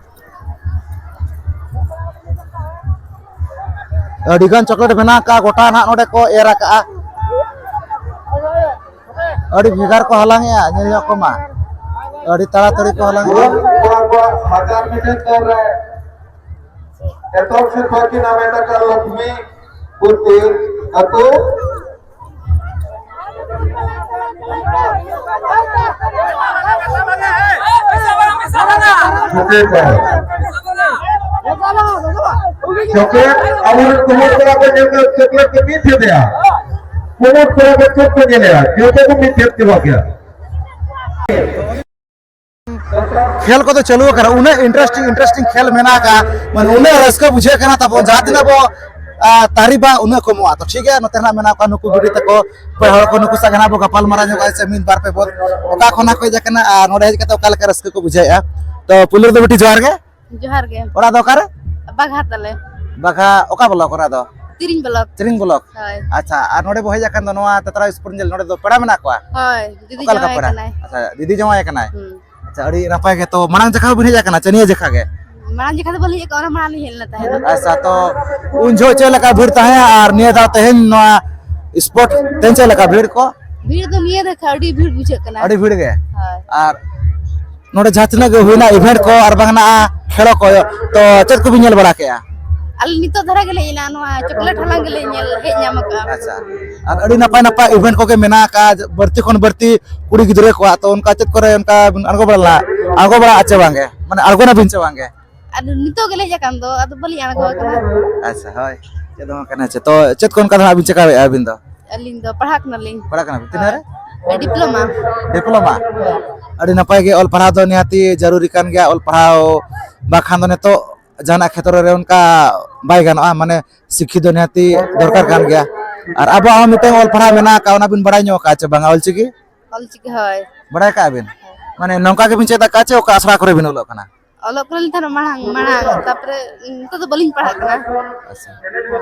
ᱟᱹᱰᱤ ᱜᱟᱱ ᱪᱚᱠᱞᱮᱴ ᱢᱮᱱᱟᱜ ᱟᱠᱟᱫᱼᱟ, ᱜᱚᱴᱟ ᱱᱟᱦᱟᱜ ᱱᱚᱰᱮ ᱠᱚ ᱮᱨ ᱟᱠᱟᱫᱼᱟ᱾ ᱟᱹᱰᱤ ᱵᱷᱮᱜᱟᱨ ᱠᱚ ᱦᱟᱞᱟᱝ ᱮᱫᱼᱟ, ᱧᱮᱞ ᱧᱚᱜ ᱠᱚᱢᱟ᱾ ᱟᱹᱰᱤ ᱛᱟᱲᱟᱛᱟᱲᱤ ᱠᱚ ᱦᱟᱞᱟᱝ ᱮᱫᱼᱟ᱾ ᱠᱚᱲᱟ ᱠᱚᱣᱟᱜ ᱦᱟᱡᱟᱨ ᱢᱤᱴᱟᱨ ᱫᱟᱹᱲ ᱨᱮ ᱮᱛᱚᱦᱚᱵ ᱥᱮᱨᱢᱟ ᱠᱤᱱ ᱦᱟᱢᱮᱴ ᱟᱠᱟᱫ ᱞᱚᱠᱷᱢᱤ ᱯᱩᱛᱤ ᱟᱹᱛᱩ᱾ ᱪᱚᱠᱞᱮᱴ ᱠᱚ᱾ ᱪᱚᱠᱞᱮᱴ, ᱟᱵᱚᱨᱮᱱ ᱠᱩᱢᱩᱴ ᱠᱚᱲᱟ ᱠᱚ ᱧᱮᱞ ᱠᱟᱛᱮ ᱪᱚᱠᱞᱮᱴ ᱠᱚ ᱢᱤᱫ ᱴᱷᱮᱱ ᱮᱫᱟ᱾ ᱠᱩᱢᱩᱴ ᱠᱚᱲᱟ ᱠᱚ ᱪᱮᱫ ᱠᱚ ᱧᱮᱞᱮᱜᱼᱟ? ᱡᱚᱛᱚ ᱠᱚ ᱢᱤᱫ ᱴᱷᱮᱱ ᱪᱟᱵᱟ ᱠᱮᱜᱼᱟ᱾ ᱠᱷᱮᱞ ᱠᱚᱫᱚ ᱪᱟᱹᱞᱩ ᱟᱠᱟᱱᱟ, ᱩᱱᱟᱹᱜ ᱤᱱᱴᱟᱨᱮᱥᱴᱤᱝ ᱤᱱᱴᱟᱨᱮᱥᱴᱤᱝ ᱠᱷᱮᱞ ᱢᱮᱱᱟᱜ ᱟᱠᱟᱫᱼᱟ, ᱢᱟᱱᱮ ᱩᱱᱟᱹᱜ ᱨᱟᱹᱥᱠᱟᱹ ᱵᱩᱡᱷᱟᱹᱜ ᱠᱟᱱᱟ ᱛᱟᱵᱚᱱ, ᱡᱟᱦᱟᱸ ᱛᱤᱱᱟᱹᱜ ᱵᱚ ᱟ, ᱛᱟᱹᱨᱤᱵᱟ ᱩᱱᱟᱹᱜ ᱠᱚᱢᱚᱜᱼᱟ᱾ ᱛᱚ ᱴᱷᱤᱠ ᱜᱮᱭᱟ, ᱱᱚᱛᱮ ᱱᱟᱜ ᱢᱮᱱᱟᱜ ᱠᱚᱣᱟ ᱱᱩᱠᱩ ᱵᱤᱴᱤ ᱛᱟᱠᱚ, ᱯᱮᱲᱟ ᱦᱚᱲ ᱠᱚ, ᱱᱩᱠᱩ ᱥᱟᱶ ᱜᱮ ᱱᱟᱜ ᱵᱚ ᱜᱟᱯᱟᱞ ᱢᱟᱨᱟᱣ ᱧᱚᱜᱼᱟ ᱥᱮ ᱢᱤᱫ ᱵᱟᱨ ᱯᱮ ᱵᱚᱞ ᱚᱠᱟ ᱠᱷᱚᱱᱟᱜ ᱠᱚ ᱦᱮᱡ ᱟᱠᱟᱱᱟ ᱟᱨ ᱱᱚᱰᱮ ᱦᱮᱡ ᱠᱟᱛᱮ ᱚᱠᱟ ᱞᱮᱠᱟ ᱨᱟᱹᱥᱠᱟᱹ ᱠᱚ ᱵᱩᱡᱷᱟᱹᱣᱮᱫᱼᱟ᱾ ᱛᱚ ᱯᱩᱭᱞᱩ ᱨᱮᱫᱚ ᱵᱤᱴᱤ ᱡᱚᱦᱟᱨ ᱜᱮ᱾ ᱡᱚᱦᱟᱨ ᱜᱮ᱾ ᱚᱲᱟᱜ ᱫᱚ ᱚᱠᱟᱨᱮ? ᱵᱟᱜᱷᱟ ᱛᱟᱞᱮ᱾ ᱵᱟᱜᱷᱟ ᱚᱠᱟ ᱵᱞᱚᱠ ᱚᱲᱟᱜ ᱫᱚ? ᱛᱤᱨᱤᱝ ᱵᱞᱚᱠ᱾ ᱛᱤᱨᱤᱝ ᱵᱞᱚᱠ᱾ ᱦᱳᱭ᱾ ᱟᱪᱪᱷᱟ, ᱟᱨ ᱱᱚᱰᱮ ᱵᱚ ᱦᱮᱡ ᱟᱠᱟᱱ ᱫᱚ ᱱᱚᱣᱟ ᱛᱟᱛᱨᱟ ᱥᱯᱳᱨᱴ ᱧᱮᱞ, ᱱᱚᱰᱮ ᱫᱚ ᱯᱮᱲᱟ ᱢᱮᱱᱟᱜ ᱠᱚᱣᱟ? ᱦᱳᱭ, ᱫᱤᱫᱤ ᱚᱠᱟ ᱞᱮᱠᱟ ᱡᱟᱶᱟᱭ ᱯᱮᱲᱟ? ᱠᱟᱱᱟᱭ᱾ ᱟᱪᱪᱷᱟ, ᱫᱤᱫᱤ ᱡᱟᱶᱟᱭ ᱠᱟᱱᱟᱭ᱾ ᱦᱩᱸ᱾ ᱟᱪᱪᱷᱟ, ᱟᱹᱰᱤ ᱱᱟᱯᱟᱭ ᱜᱮ᱾ ᱛᱚ, ᱢᱟᱲᱟᱝ ᱡᱚᱠᱷᱟ ᱵᱤᱱ ᱦᱮᱡ ᱟᱠᱟᱱᱟ ᱪᱮ ᱱᱤᱭᱟᱹ ᱡᱚᱠᱷᱟ ᱜᱮ? ᱢᱟᱲᱟᱝ ᱡᱚᱠᱷᱟ ᱫᱚ ᱵᱟᱹᱞᱤᱧ ᱦᱮᱡ ᱟᱠᱟᱱᱟ, ᱚᱱᱟ ᱢᱟᱲᱟᱝ ᱞᱤᱧ ᱦᱮᱡ ᱞᱮᱱᱟ ᱛᱟᱦᱮᱸ ᱫᱚ᱾ ᱟᱪᱪᱷᱟ, ᱛᱚ ᱩᱱ ᱡᱚᱦᱚᱜ ᱪᱮᱫ ᱞᱮᱠᱟ ᱵᱷᱤᱲ ᱛᱟᱦᱮᱸᱜᱼᱟ ᱟᱨ ᱱᱤᱭᱟᱹ ᱫᱷᱟᱣ ᱛᱮᱦᱮᱧ ᱱᱚᱣᱟ ᱥᱯᱳᱨᱴ ᱛᱮᱦᱮᱧ ᱪᱮᱫ ᱞᱮᱠᱟ ᱵᱷᱤᱲ ᱠᱚ? ᱵᱷᱤᱲ ᱫᱚ ᱱᱤᱭᱟᱹ ᱫᱷᱟᱣ ᱟᱹᱰᱤ ᱵᱷᱤᱲ ᱵᱩᱡᱷᱟᱹᱜ ᱠᱟᱱᱟ᱾ ᱟᱹᱰᱤ ᱵᱷᱤᱲ ᱜᱮ? ᱦᱳᱭ᱾ ᱟᱨ ᱱᱚᱰᱮ ᱡᱟᱦᱟᱸ ᱛᱤᱱᱟᱹᱜ ᱜᱮ ᱦᱩᱭᱱᱟ ᱤᱵᱷᱮᱱᱴ ᱠᱚ ᱟᱨ ᱵᱟᱝ ᱱᱟ ᱠᱷᱮᱞᱳ ᱠᱚ, ᱛᱚ ᱪᱮᱫ ᱠᱚᱵᱤᱱ ᱧᱮᱞ ᱵᱟᱲᱟ ᱠᱮᱜᱼᱟ? ᱟᱞᱮ ᱱᱤᱛᱚᱜ ᱫᱷᱟᱨᱟ ᱜᱮᱞᱮ ᱦᱮᱡ ᱮᱱᱟ, ᱱᱚᱣᱟ ᱪᱚᱠᱞᱮᱴ ᱦᱟᱞᱟᱝ ᱜᱮᱞᱮ ᱧᱮᱞ ᱦᱮᱡ ᱧᱟᱢ ᱟᱠᱟᱫᱼᱟ᱾ ᱟᱪᱪᱷᱟ, ᱟᱨ ᱟᱹᱰᱤ ᱱᱟᱯᱟᱭ ᱱᱟᱯᱟᱭ ᱤᱵᱷᱮᱱᱴ ᱠᱚᱜᱮ ᱢᱮᱱᱟᱜ ᱟᱠᱟᱫ ᱵᱟᱹᱲᱛᱤ ᱠᱷᱚᱱ ᱵᱟᱹᱲᱛᱤ ᱠᱩᱲᱤ ᱜᱤᱫᱽᱨᱟᱹ ᱠᱚᱣᱟᱜ, ᱛᱚ ᱚᱱᱠᱟ ᱪᱮᱫ ᱠᱚᱨᱮ ᱚᱱᱠᱟ ᱵᱤᱱ ᱟᱬᱜᱚ ᱵᱟᱲᱟ ᱞᱮᱱᱟ, ᱟᱬᱜᱚ ᱵᱟᱲᱟᱜᱼᱟ ᱪᱮ ᱵᱟᱝᱜᱮ? ᱢᱟᱱᱮ ᱟᱬᱜᱚᱱᱟᱵᱤᱱ ᱪᱮ ᱵᱟᱝᱜᱮ? ᱟᱫᱚ ᱱᱤᱛᱚᱜ ᱜᱮᱞᱮ ᱦᱮᱡ ᱟᱠᱟᱱ ᱫᱚ, ᱟᱫᱚ ᱵᱟᱹᱞᱤᱧ ᱟᱬᱜᱚ ᱟᱠᱟᱱᱟ᱾ ᱟᱪᱪᱷᱟ, ᱦᱳᱭ, ᱪᱮᱫ ᱦᱚᱸ ᱵᱟᱝ ᱠᱟᱱᱟ᱾ ᱟᱪᱪᱷᱟ, ᱛᱚ ᱪᱮᱫ ᱠᱚ ᱚᱱᱠᱟ ᱫᱚ ᱦᱟᱸᱜ ᱵᱤᱱ ᱪᱮᱠᱟᱣᱮᱫᱼᱟ ᱟᱹᱵᱤᱱ ᱫᱚ? ᱟᱹᱞᱤᱧ ᱫᱚ ᱯᱟᱲᱦᱟᱜ ᱠᱟᱱᱟᱞᱤᱧ᱾ ᱯᱟᱲᱦᱟᱜ ᱠᱟᱱᱟ ᱵᱤᱱ? ᱛᱤᱱᱟᱹᱜ ᱨᱮ? ᱦᱳᱭ᱾ ᱰᱤᱯᱞᱳᱢᱟ᱾ ᱰᱤᱯᱞᱳᱢᱟ? ᱟᱹᱰᱤ ᱱᱟᱯᱟᱭ ᱜᱮ, ᱚᱞ ᱯᱟᱲᱦᱟᱣ ᱫᱚ ᱱᱤᱦᱟᱹᱛᱤ ᱡᱟᱹᱨᱩᱨᱤ ᱠᱟᱱ ᱜᱮᱭᱟ᱾ ᱚᱞ ᱯᱟᱲᱦᱟᱣ ᱵᱟᱠᱷᱟᱱ ᱫᱚ ᱱᱤᱛᱚᱜ ᱡᱟᱦᱟᱱᱟᱜ ᱠᱷᱮᱛᱨᱚ ᱨᱮ ᱚᱱᱠᱟ ᱵᱟᱭ ᱜᱟᱱᱚᱜᱼᱟ, ᱢᱟᱱᱮ ᱥᱤᱠᱠᱷᱤᱛ ᱫᱚ ᱱᱤᱦᱟᱹᱛᱤ ᱫᱚᱨᱠᱟᱨ ᱠᱟᱱ ᱜᱮᱭᱟ᱾ ᱟᱨ ᱟᱵᱚᱣᱟᱜ ᱦᱚᱸ ᱢᱤᱫᱴᱟᱝ ᱚᱞ ᱯᱟᱲᱦᱟᱣ ᱢᱮᱱᱟᱜ ᱟᱠᱟᱫ, ᱚᱱᱟ ᱵᱤᱱ ᱵᱟᱲᱟᱭ ᱧᱚᱜ ᱟᱠᱟᱫᱼᱟ ᱪᱮ ᱵᱟᱝᱟ, ᱚᱞᱪᱤᱠᱤ? ᱚᱞᱪᱤᱠᱤ, ᱦᱳᱭ᱾ ᱵᱟᱲᱟᱭ ᱠᱟᱜᱼᱟ ᱵᱤᱱ? ᱢᱟᱱᱮ ᱱᱚᱝᱠᱟ ᱜᱮᱵᱤᱱ ᱪᱮᱫ ᱟᱠᱟᱫᱼᱟ ᱪᱮ ᱚᱠᱟ ᱟᱥᱲᱟ ᱠᱚᱨᱮ ᱵᱤᱱ ᱚᱞᱚᱜ ᱠᱟᱱᱟ? ᱚᱞᱚᱜ ᱠᱟᱱᱟᱞᱤᱧ ᱛᱟᱦᱮᱱᱟ ᱢᱟᱲᱟᱝ, ᱢᱟᱲᱟᱝ, ᱛᱟᱨᱯᱚᱨᱮ ᱱᱤᱛᱚᱜ ᱫᱚ ᱵᱟᱹᱞᱤᱧ ᱯᱟᱲᱦᱟᱜ ᱠᱟᱱᱟ᱾ ᱟᱪᱪᱷᱟ᱾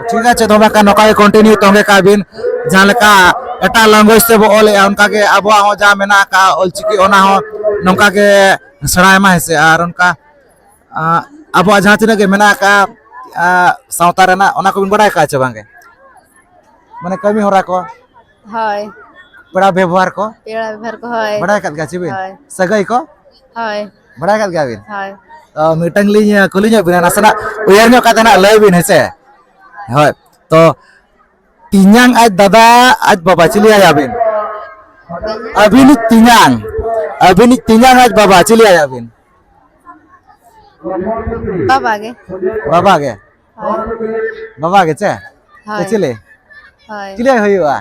ᱴᱷᱤᱠ ᱟᱪᱷᱮ, ᱛᱚᱵᱮ ᱠᱷᱟᱱ ᱱᱚᱝᱠᱟ ᱜᱮ ᱠᱚᱱᱴᱤᱱᱤᱭᱩ ᱛᱚᱸᱜᱮ ᱠᱟᱜ ᱵᱤᱱ᱾ ᱡᱟᱦᱟᱸ ᱞᱮᱠᱟ ᱮᱴᱟᱜ ᱞᱮᱝᱜᱩᱭᱮᱡᱽ ᱛᱮᱵᱚ ᱚᱞᱮᱜᱼᱟ, ᱚᱱᱠᱟ ᱜᱮ ᱟᱵᱚᱣᱟᱜ ᱦᱚᱸ ᱡᱟᱦᱟᱸ ᱢᱮᱱᱟᱜ ᱟᱠᱟᱫ ᱚᱞᱪᱤᱠᱤ, ᱚᱱᱟ ᱦᱚᱸ ᱱᱚᱝᱠᱟ ᱜᱮ ᱥᱮᱬᱟᱭ ᱢᱟ, ᱦᱮᱸ ᱥᱮ᱾ ᱟᱨ ᱚᱱᱠᱟ, ᱟᱸ, ᱟᱵᱚᱣᱟᱜ ᱡᱟᱦᱟᱸ ᱛᱤᱱᱟᱹᱜ ᱜᱮ ᱢᱮᱱᱟᱜ ᱟᱠᱟᱫ, ᱟᱸ, ᱥᱟᱶᱛᱟ ᱨᱮᱱᱟᱜ, ᱚᱱᱟ ᱠᱚᱵᱤᱱ ᱵᱟᱲᱟᱭ ᱟᱠᱟᱫᱼᱟ ᱪᱮ ᱵᱟᱝᱜᱮ? ᱢᱟᱱᱮ ᱠᱟᱹᱢᱤ ᱦᱚᱨᱟ ᱠᱚ? ᱦᱳᱭ᱾ ᱯᱮᱲᱟ ᱵᱮᱵᱚᱦᱟᱨ ᱠᱚ? ᱯᱮᱲᱟ ᱵᱮᱵᱚᱦᱟᱨ ᱠᱚ, ᱦᱳᱭ᱾ ᱵᱟᱲᱟᱭ ᱟᱠᱟᱫ ᱜᱮᱭᱟ ᱪᱮ ᱵᱤᱱ? ᱦᱳᱭ᱾ ᱥᱟᱹᱜᱟᱹᱭ ᱠᱚ? ᱦᱳᱭ᱾ ᱵᱟᱲᱟᱭ ᱟᱠᱟᱫ ᱜᱮᱭᱟ ᱵᱤᱱ? ᱦᱳᱭ᱾ ᱛᱚ, ᱢᱤᱫᱴᱟᱝ ᱞᱤᱧ ᱠᱩᱞᱤ ᱧᱚᱜ ᱵᱤᱱᱟ, ᱱᱟᱥᱮᱱᱟᱜ ᱩᱭᱦᱟᱹᱨ ᱧᱚᱜ ᱠᱟᱛᱮ ᱱᱟᱜ ᱞᱟᱹᱭ ᱵᱤᱱ, ᱦᱮᱸ ᱥᱮ? ᱦᱳᱭ᱾ ᱛᱚ, ᱛᱮᱧᱟᱝ ᱟᱡ ᱫᱟᱫᱟ ᱟᱡ ᱵᱟᱵᱟ ᱪᱤᱞᱤ ᱟᱭᱟ ᱵᱤᱱ? ᱟᱹᱵᱤᱱᱤᱡ ᱛᱮᱧᱟᱝ, ᱟᱹᱵᱤᱱᱤᱡ ᱛᱮᱧᱟᱝ ᱟᱡ ᱵᱟᱵᱟ ᱪᱤᱞᱤ ᱟᱭᱟ ᱵᱤᱱ? ᱵᱟᱵᱟ ᱜᱮ᱾ ᱵᱟᱵᱟ ᱜᱮ? ᱦᱳᱭ᱾ ᱵᱟᱵᱟ ᱜᱮ ᱪᱮ? ᱦᱳᱭ᱾ ᱪᱤᱞᱤ? ᱦᱳᱭ᱾ ᱪᱤᱞᱤ ᱦᱩᱭᱩᱜᱼᱟ?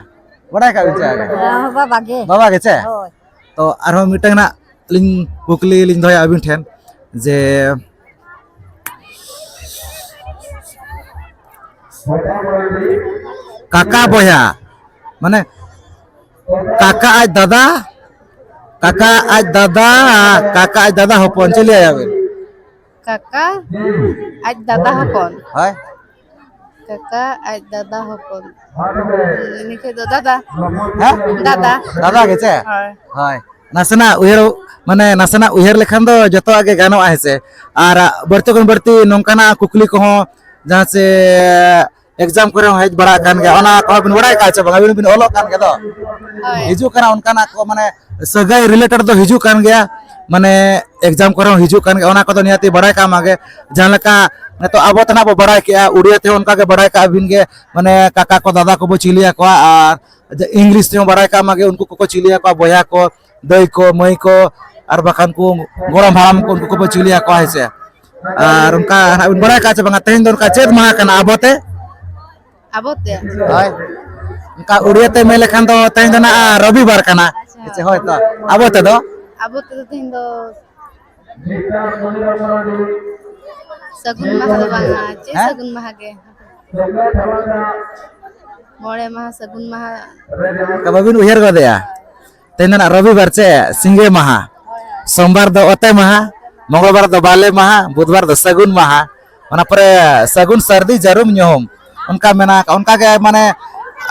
ᱵᱟᱰᱟᱭ ᱠᱟᱜ ᱵᱤᱱ ᱪᱮ? ᱦᱮᱸ, ᱵᱟᱵᱟ ᱜᱮ᱾ ᱵᱟᱵᱟ ᱜᱮ ᱪᱮ? ᱦᱳᱭ᱾ ᱛᱚ ᱟᱨᱦᱚᱸ ᱢᱤᱫᱴᱟᱝ ᱱᱟᱜ ᱞᱤᱧ ᱠᱩᱠᱞᱤ ᱞᱤᱧ ᱫᱚᱦᱚᱭᱟ ᱟᱹᱵᱤᱱ ᱴᱷᱮᱱ ᱡᱮ, ᱠᱟᱠᱟ ᱵᱚᱭᱦᱟ, ᱢᱟᱱᱮ ᱠᱟᱠᱟ ᱟᱡ ᱫᱟᱫᱟ, ᱠᱟᱠᱟ ᱟᱡ ᱫᱟᱫᱟ, ᱠᱟᱠᱟ ᱟᱡ ᱫᱟᱫᱟ ᱦᱚᱯᱚᱱ ᱪᱤᱞᱤ ᱟᱭᱟᱵᱤᱱ? ᱠᱟᱠᱟ ᱟᱡ ᱫᱟᱫᱟ ᱦᱚᱯᱚᱱ᱾ ᱦᱳᱭ᱾ ᱠᱟᱠᱟ ᱟᱡ ᱫᱟᱫᱟ ᱦᱚᱯᱚᱱ᱾ ᱩᱱᱤ ᱠᱷᱚᱡ ᱫᱚ ᱫᱟᱫᱟ᱾ ᱦᱮᱸ? ᱫᱟᱫᱟ᱾ ᱫᱟᱫᱟ ᱜᱮ ᱪᱮ? ᱦᱳᱭ᱾ ᱦᱳᱭ᱾ ᱱᱟᱥᱮᱱᱟᱜ ᱩᱭᱦᱟᱹᱨ, ᱢᱟᱱᱮ ᱱᱟᱥᱮᱱᱟᱜ ᱩᱭᱦᱟᱹᱨ ᱞᱮᱠᱷᱟᱱ ᱫᱚ ᱡᱚᱛᱚᱣᱟᱜ ᱜᱮ ᱜᱟᱱᱚᱜᱼᱟ, ᱦᱮᱸ ᱥᱮ? ᱟᱨ ᱵᱟᱹᱲᱛᱤ ᱠᱷᱚᱱ ᱵᱟᱹᱲᱛᱤ ᱱᱚᱝᱠᱟᱱᱟᱜ ᱠᱩᱠᱞᱤ ᱠᱚᱦᱚᱸ, ᱡᱟᱦᱟᱸ ᱥᱮ exam ᱠᱚᱨᱮ ᱦᱚᱸ ᱦᱮᱡ ᱵᱟᱲᱟ ᱟᱠᱟᱱ ᱜᱮᱭᱟ, ᱚᱱᱟ ᱠᱚᱦᱚᱸ ᱵᱤᱱ ᱵᱟᱲᱟᱭ ᱠᱟᱜᱼᱟ ᱪᱮ ᱵᱟᱝ? ᱟᱹᱵᱤᱱ ᱵᱤᱱ ᱚᱞᱚᱜ ᱠᱟᱱ ᱜᱮᱭᱟ ᱫᱚ᱾ ᱦᱳᱭ᱾ ᱦᱤᱡᱩᱜ ᱠᱟᱱᱟ ᱚᱱᱠᱟᱱᱟᱜ ᱠᱚ, ᱢᱟᱱᱮ ᱥᱟᱹᱜᱟᱹᱭ related ᱫᱚ ᱦᱤᱡᱩᱜ ᱠᱟᱱ ᱜᱮᱭᱟ, ᱢᱟᱱᱮ exam ᱠᱚᱨᱮ ᱦᱚᱸ ᱦᱤᱡᱩᱜ ᱠᱟᱱ ᱜᱮᱭᱟ, ᱚᱱᱟ ᱠᱚᱫᱚ ᱱᱤᱦᱟᱹᱛᱤ ᱵᱟᱲᱟᱭ ᱠᱟᱜ ᱢᱟᱜᱮ᱾ ᱡᱟᱦᱟᱸ ᱞᱮᱠᱟ ᱱᱤᱛᱚᱜ ᱟᱵᱚ ᱛᱮ ᱱᱟᱜ ᱵᱚ ᱵᱟᱲᱟᱭ ᱠᱮᱜᱼᱟ, ᱩᱲᱤᱭᱟ ᱛᱮᱦᱚᱸ ᱚᱱᱠᱟ ᱜᱮ ᱵᱟᱲᱟᱭ ᱠᱟᱜ ᱵᱤᱱ ᱜᱮ, ᱢᱟᱱᱮ ᱠᱟᱠᱟ ᱠᱚ ᱫᱟᱫᱟ ᱠᱚᱵᱚ ᱪᱤᱞᱤ ᱟᱠᱚᱣᱟ, ᱟᱨ English ᱛᱮᱦᱚᱸ ᱵᱟᱲᱟᱭ ᱠᱟᱜ ᱢᱟᱜᱮ, ᱩᱱᱠᱩ ᱠᱚᱠᱚ ᱪᱤᱞᱤ ᱟᱠᱚᱣᱟ, ᱵᱚᱭᱦᱟ ᱠᱚ, ᱫᱟᱹᱭ ᱠᱚ, ᱢᱟᱹᱭ ᱠᱚ, ᱟᱨ ᱵᱟᱠᱷᱟᱱ ᱠᱚ ᱜᱚᱲᱚᱢ ᱦᱟᱲᱟᱢ ᱠᱚ, ᱩᱱᱠᱩ ᱠᱚᱵᱚ ᱪᱤᱞᱤ ᱟᱠᱚᱣᱟ, ᱦᱮᱸ ᱥᱮ? ᱟᱨ ᱚᱱᱠᱟ ᱱᱟᱜ ᱵᱤᱱ ᱵᱟᱲᱟᱭ ᱠᱟᱜᱼᱟ ᱪᱮ ᱵᱟᱝᱟ, ᱛᱮᱦᱮᱧ ᱫᱚ ᱚᱱᱠᱟ ᱪᱮᱫ ᱢᱟᱦᱟ ᱠᱟᱱᱟ ᱟᱵᱚ ᱛᱮ? ᱟᱵᱚ ᱛᱮ? ᱦᱳᱭ᱾ ᱚᱱᱠᱟ ᱩᱲᱤᱭᱟ ᱛᱮ ᱢᱮᱱ ᱞᱮᱠᱷᱟᱱ ᱫᱚ ᱛᱮᱦᱮᱧ ᱫᱚ ᱱᱟᱜ ᱨᱚᱵᱤᱵᱟᱨ ᱠᱟᱱᱟ᱾ ᱟᱪᱪᱷᱟ᱾ ᱦᱮᱸ ᱥᱮ? ᱦᱳᱭ ᱛᱚ᱾ ᱟᱵᱚ ᱛᱮᱫᱚ? ᱟᱵᱚ ᱛᱮᱫᱚ ᱛᱮᱦᱮᱧ ᱫᱚ ᱥᱟᱹᱜᱩᱱ ᱢᱟᱦᱟ ᱫᱚ ᱵᱟᱝᱟ, ᱪᱮᱫ ᱦᱮᱸ? ᱥᱟᱹᱜᱩᱱ ᱢᱟᱦᱟ ᱜᱮ᱾ ᱢᱚᱬᱮ ᱢᱟᱦᱟ, ᱥᱟᱹᱜᱩᱱ ᱢᱟᱦᱟ᱾ ᱚᱱᱠᱟ ᱵᱟᱹᱵᱤᱱ ᱩᱭᱦᱟᱹᱨ ᱜᱚᱫᱮᱜᱼᱟ? ᱛᱮᱦᱮᱧ ᱫᱚ ᱱᱟᱜ ᱨᱚᱵᱤᱵᱟᱨ ᱪᱮ ᱥᱤᱸᱜᱮ ᱢᱟᱦᱟ, ᱥᱳᱢᱵᱟᱨ ᱫᱚ ᱚᱛᱮ ᱢᱟᱦᱟ, ᱢᱚᱝᱜᱚᱞᱵᱟᱨ ᱫᱚ ᱵᱟᱞᱮ ᱢᱟᱦᱟ, ᱵᱩᱫᱷᱵᱟᱨ ᱫᱚ ᱥᱟᱹᱜᱩᱱ ᱢᱟᱦᱟ, ᱚᱱᱟ ᱯᱚᱨᱮ ᱥᱟᱹᱜᱩᱱ ᱥᱟᱹᱨᱫᱤ ᱡᱟᱹᱨᱩᱢ ᱧᱩᱦᱩᱢ, ᱚᱱᱠᱟ ᱢᱮᱱᱟᱜ ᱟᱠᱟᱫ᱾ ᱚᱱᱠᱟ ᱜᱮ ᱢᱟᱱᱮ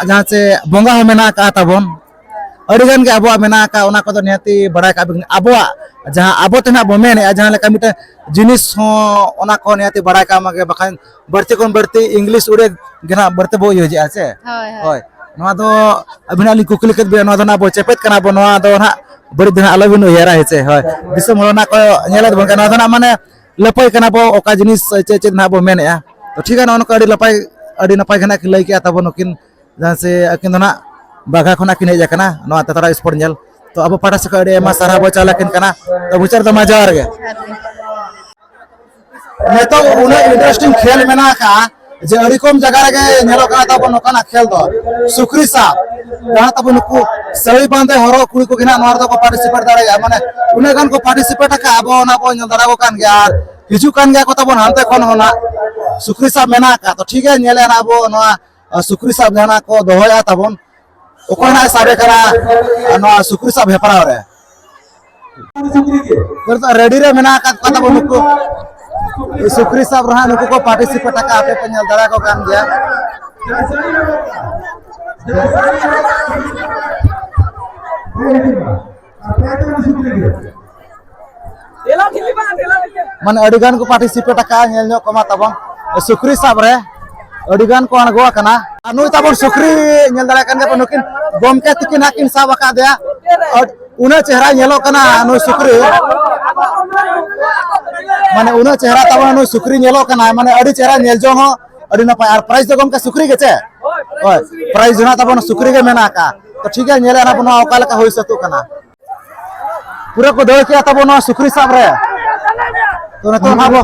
ᱡᱟᱦᱟᱸ ᱪᱮ ᱵᱚᱸᱜᱟ ᱦᱚᱸ ᱢᱮᱱᱟᱜ ᱟᱠᱟᱫ ᱛᱟᱵᱚᱱ, ᱟᱹᱰᱤ ᱜᱟᱱ ᱜᱮ ᱟᱵᱚᱣᱟᱜ ᱢᱮᱱᱟᱜ ᱟᱠᱟᱫ, ᱚᱱᱟ ᱠᱚᱫᱚ ᱱᱤᱦᱟᱹᱛᱤ ᱵᱟᱲᱟᱭ ᱠᱟᱜ ᱵᱤᱱ᱾ ᱟᱵᱚᱣᱟᱜ ᱡᱟᱦᱟᱸ ᱟᱵᱚ ᱛᱮ ᱱᱟᱜ ᱵᱚ ᱢᱮᱱᱮᱫᱼᱟ, ᱡᱟᱦᱟᱸ ᱞᱮᱠᱟ ᱢᱤᱫᱴᱮᱱ ᱡᱤᱱᱤᱥ ᱦᱚᱸ, ᱚᱱᱟ ᱠᱚ ᱱᱤᱦᱟᱹᱛᱤ ᱵᱟᱲᱟᱭ ᱠᱟᱜ ᱢᱟᱜᱮ, ᱵᱟᱠᱷᱟᱱ ᱵᱟᱹᱲᱛᱤ ᱠᱷᱚᱱ ᱵᱟᱹᱲᱛᱤ English ᱩᱰᱤᱭᱟ ᱜᱮ ᱱᱟᱜ ᱵᱟᱹᱲᱛᱤ ᱵᱚ ᱤᱭᱩᱡᱮᱜᱼᱟ ᱥᱮ? ᱦᱳᱭ, ᱦᱳᱭ᱾ ᱦᱳᱭ᱾ ᱱᱚᱣᱟ ᱫᱚ ᱟᱹᱵᱤᱱᱟᱜ ᱞᱤᱧ ᱠᱩᱠᱞᱤ ᱠᱮᱫ ᱵᱤᱱᱟ, ᱱᱚᱣᱟ ᱫᱚ ᱱᱟᱜ ᱵᱚ ᱪᱮᱯᱮᱫ ᱠᱟᱱᱟ ᱵᱚ, ᱱᱚᱣᱟ ᱫᱚ ᱱᱟᱜ ᱵᱟᱹᱲᱤᱡ ᱫᱚ ᱱᱟᱜ ᱟᱞᱚᱵᱤᱱ ᱩᱭᱦᱟᱹᱨᱟ, ᱦᱮᱸ ᱥᱮ? ᱦᱳᱭ᱾ ᱫᱤᱥᱚᱢ ᱦᱚᱲ ᱱᱟᱜ ᱠᱚ ᱧᱮᱞᱮᱫ ᱵᱚᱱ ᱠᱟᱱᱟ, ᱱᱚᱣᱟ ᱫᱚ ᱱᱟᱜ ᱢᱟᱱᱮ ᱞᱟᱹᱯᱟᱹᱭ ᱠᱟᱱᱟ ᱵᱚ, ᱚᱠᱟ ᱡᱤᱱᱤᱥ ᱪᱮᱫ ᱪᱮᱫ ᱱᱟᱜ ᱵᱚ ᱢᱮᱱᱮᱫᱼᱟ᱾ ᱛᱚ ᱴᱷᱤᱠ ᱜᱮᱭᱟ, ᱱᱚᱜᱼᱚ ᱱᱚᱝᱠᱟ ᱟᱹᱰᱤ ᱱᱟᱯᱟᱭ, ᱟᱹᱰᱤ ᱱᱟᱯᱟᱭ ᱜᱮ ᱱᱟᱜ ᱠᱤᱱ ᱞᱟᱹᱭ ᱠᱮᱜᱼᱟ ᱛᱟᱵᱚ ᱱᱩᱠᱤᱱ, ᱡᱟᱦᱟᱸ ᱥᱮ ᱟᱹᱠᱤᱱ ᱫᱚ ᱱᱟᱜ ᱵᱟᱜᱷᱟ ᱠᱷᱚᱱᱟᱜ ᱠᱤᱱ ᱦᱮᱡ ᱟᱠᱟᱱᱟ, ᱱᱚᱣᱟ ᱛᱟᱛᱨᱟ sport ᱧᱮᱞ᱾ ᱛᱚ ᱟᱵᱚ ᱯᱟᱦᱴᱟ ᱥᱮᱫ ᱠᱷᱚᱱ ᱟᱹᱰᱤ ᱟᱭᱢᱟ ᱥᱟᱨᱦᱟᱣ ᱵᱚ ᱪᱟᱞ ᱟᱹᱠᱤᱱ ᱠᱟᱱᱟ᱾ ᱛᱚ ᱢᱩᱪᱟᱹᱫ ᱨᱮᱫᱚ ᱢᱟ ᱡᱚᱦᱟᱨ ᱜᱮ᱾ ᱱᱤᱛᱚᱜ ᱩᱱᱟᱹᱜ interesting ᱠᱷᱮᱞ ᱢᱮᱱᱟᱜ ᱟᱠᱟᱫᱼᱟ ᱡᱮ ᱟᱹᱰᱤ ᱠᱚᱢ ᱡᱟᱭᱜᱟ ᱨᱮᱜᱮ ᱧᱮᱞᱚᱜ ᱠᱟᱱᱟ ᱛᱟᱵᱚ ᱱᱚᱝᱠᱟᱱᱟᱜ ᱠᱷᱮᱞ ᱫᱚ᱾ ᱥᱩᱠᱨᱤ ᱥᱟᱵ, ᱡᱟᱦᱟᱸ ᱛᱟᱵᱚ ᱱᱩᱠᱩ ᱥᱟᱹᱲᱤ ᱵᱟᱸᱫᱮ ᱦᱚᱨᱚᱜ ᱠᱩᱲᱤ ᱠᱚᱜᱮ ᱱᱟᱜ ᱱᱚᱣᱟ ᱨᱮᱫᱚ ᱠᱚ participate ᱫᱟᱲᱮᱭᱟᱜᱼᱟ᱾ ᱢᱟᱱᱮ ᱩᱱᱟᱹᱜ ᱜᱟᱱ ᱠᱚ participate ᱟᱠᱟᱫᱼᱟ, ᱟᱵᱚ ᱚᱱᱟ ᱵᱚ ᱧᱮᱞ ᱫᱟᱲᱮᱭᱟᱠᱚ ᱠᱟᱱ ᱜᱮᱭᱟ᱾ ᱟᱨ ᱦᱤᱡᱩᱜ ᱠᱟᱱ ᱜᱮᱭᱟ ᱠᱚ ᱛᱟᱵᱚᱱ ᱦᱟᱱᱛᱮ ᱠᱷᱚᱱ ᱦᱚᱸ ᱱᱟᱜ ᱥᱩᱠᱨᱤ ᱥᱟᱵ ᱢᱮᱱᱟᱜ ᱟᱠᱟᱫ᱾ ᱛᱚ ᱴᱷᱤᱠ ᱜᱮᱭᱟ, ᱧᱮᱞᱮᱫᱼᱟ ᱱᱟᱜ ᱟᱵᱚ ᱱᱚᱣᱟ, ᱟᱨ ᱥᱩᱠᱨᱤ ᱥᱟᱵ ᱡᱟᱦᱟᱱᱟᱜ ᱠᱚ ᱫᱚᱦᱚᱭᱟ ᱛᱟᱵᱚᱱ, ᱚᱠᱚᱭ ᱱᱟᱜ ᱥᱟᱵᱮ ᱠᱟᱱᱟ, ᱟᱨ ᱱᱚᱣᱟ ᱥᱩᱠᱨᱤ ᱥᱟᱵ ᱦᱮᱯᱨᱟᱣ ᱨᱮ᱾ ᱱᱤᱛᱚᱜ ᱨᱮᱰᱤ ᱨᱮ ᱢᱮᱱᱟᱜ ᱟᱠᱟᱫ ᱠᱚᱣᱟ ᱛᱟᱵᱚᱱ ᱱᱩᱠᱩ᱾ ᱥᱩᱠᱨᱤ ᱥᱟᱵ ᱨᱮᱦᱟᱸᱜ ᱱᱩᱠᱩ ᱠᱚ ᱯᱟᱨᱴᱤᱥᱤᱯᱮᱴ ᱟᱠᱟᱫᱼᱟ, ᱟᱯᱮ ᱯᱮ ᱧᱮᱞ ᱫᱟᱲᱮᱭᱟᱠᱚ ᱠᱟᱱ ᱜᱮᱭᱟ᱾ ᱢᱟᱱᱮ ᱟᱹᱰᱤ ᱜᱟᱱ ᱠᱚ ᱯᱟᱨᱴᱤᱥᱤᱯᱮᱴ ᱟᱠᱟᱫᱼᱟ, ᱧᱮᱞ ᱧᱚᱜ ᱠᱚᱢᱟ ᱛᱟᱵᱚᱱ ᱥᱩᱠᱨᱤ ᱥᱟᱵ ᱨᱮ ᱟᱹᱰᱤ ᱜᱟᱱ ᱠᱚ ᱟᱬᱜᱚ ᱟᱠᱟᱱᱟ᱾ ᱟᱨ ᱱᱩᱭ ᱛᱟᱵᱚᱱ ᱥᱩᱠᱨᱤ ᱧᱮᱞ ᱫᱟᱲᱮᱭᱟᱜ ᱠᱟᱱ ᱜᱮᱭᱟ ᱯᱮ, ᱱᱩᱠᱤᱱ ᱜᱚᱢᱠᱮ ᱛᱤᱠᱤᱱ ᱦᱟᱸᱜ ᱠᱤᱱ ᱥᱟᱵ ᱟᱠᱟᱫᱮᱭᱟ᱾ ᱟᱨ ᱩᱱᱟᱹᱜ ᱪᱮᱦᱨᱟᱭ ᱧᱮᱞᱚᱜ ᱠᱟᱱᱟ ᱱᱩᱭ ᱥᱩᱠᱨᱤ, ᱢᱟᱱᱮ ᱩᱱᱟᱹᱜ ᱪᱮᱦᱨᱟ ᱛᱟᱵᱚᱱ ᱱᱩᱭ ᱥᱩᱠᱨᱤ ᱧᱮᱞᱚᱜ ᱠᱟᱱᱟ, ᱢᱟᱱᱮ ᱟᱹᱰᱤ ᱪᱮᱦᱨᱟ ᱧᱮᱞ ᱡᱚᱝ ᱦᱚᱸ ᱟᱹᱰᱤ ᱱᱟᱯᱟᱭ᱾ ᱟᱨ ᱯᱨᱟᱭᱤᱡᱽ ᱫᱚ ᱜᱚᱢᱠᱮ ᱥᱩᱠᱨᱤ ᱜᱮ ᱪᱮ? ᱦᱳᱭ, ᱯᱨᱟᱭᱤᱡᱽ ᱫᱚ ᱱᱟᱜ ᱛᱟᱵᱚᱱ ᱥᱩᱠᱨᱤ ᱜᱮ ᱢᱮᱱᱟᱜ ᱟᱠᱟᱫ᱾ ᱛᱚ ᱴᱷᱤᱠ ᱜᱮᱭᱟ, ᱧᱮᱞᱮᱫ ᱟᱵᱚᱱ ᱱᱚᱣᱟ ᱚᱠᱟ ᱞᱮᱠᱟ ᱦᱩᱭ ᱥᱟᱹᱛᱚᱜ ᱠᱟᱱᱟ᱾ ᱯᱩᱨᱟᱹ ᱠᱚ ᱫᱟᱹᱲ ᱠᱮᱜᱼᱟ ᱛᱟᱵᱚ ᱱᱚᱣᱟ ᱥᱩᱠᱨᱤ ᱥᱟᱵ ᱨᱮ᱾ ᱛᱚ ᱱᱤᱛᱚᱜ ᱱᱟᱦᱟᱜ ᱵᱚ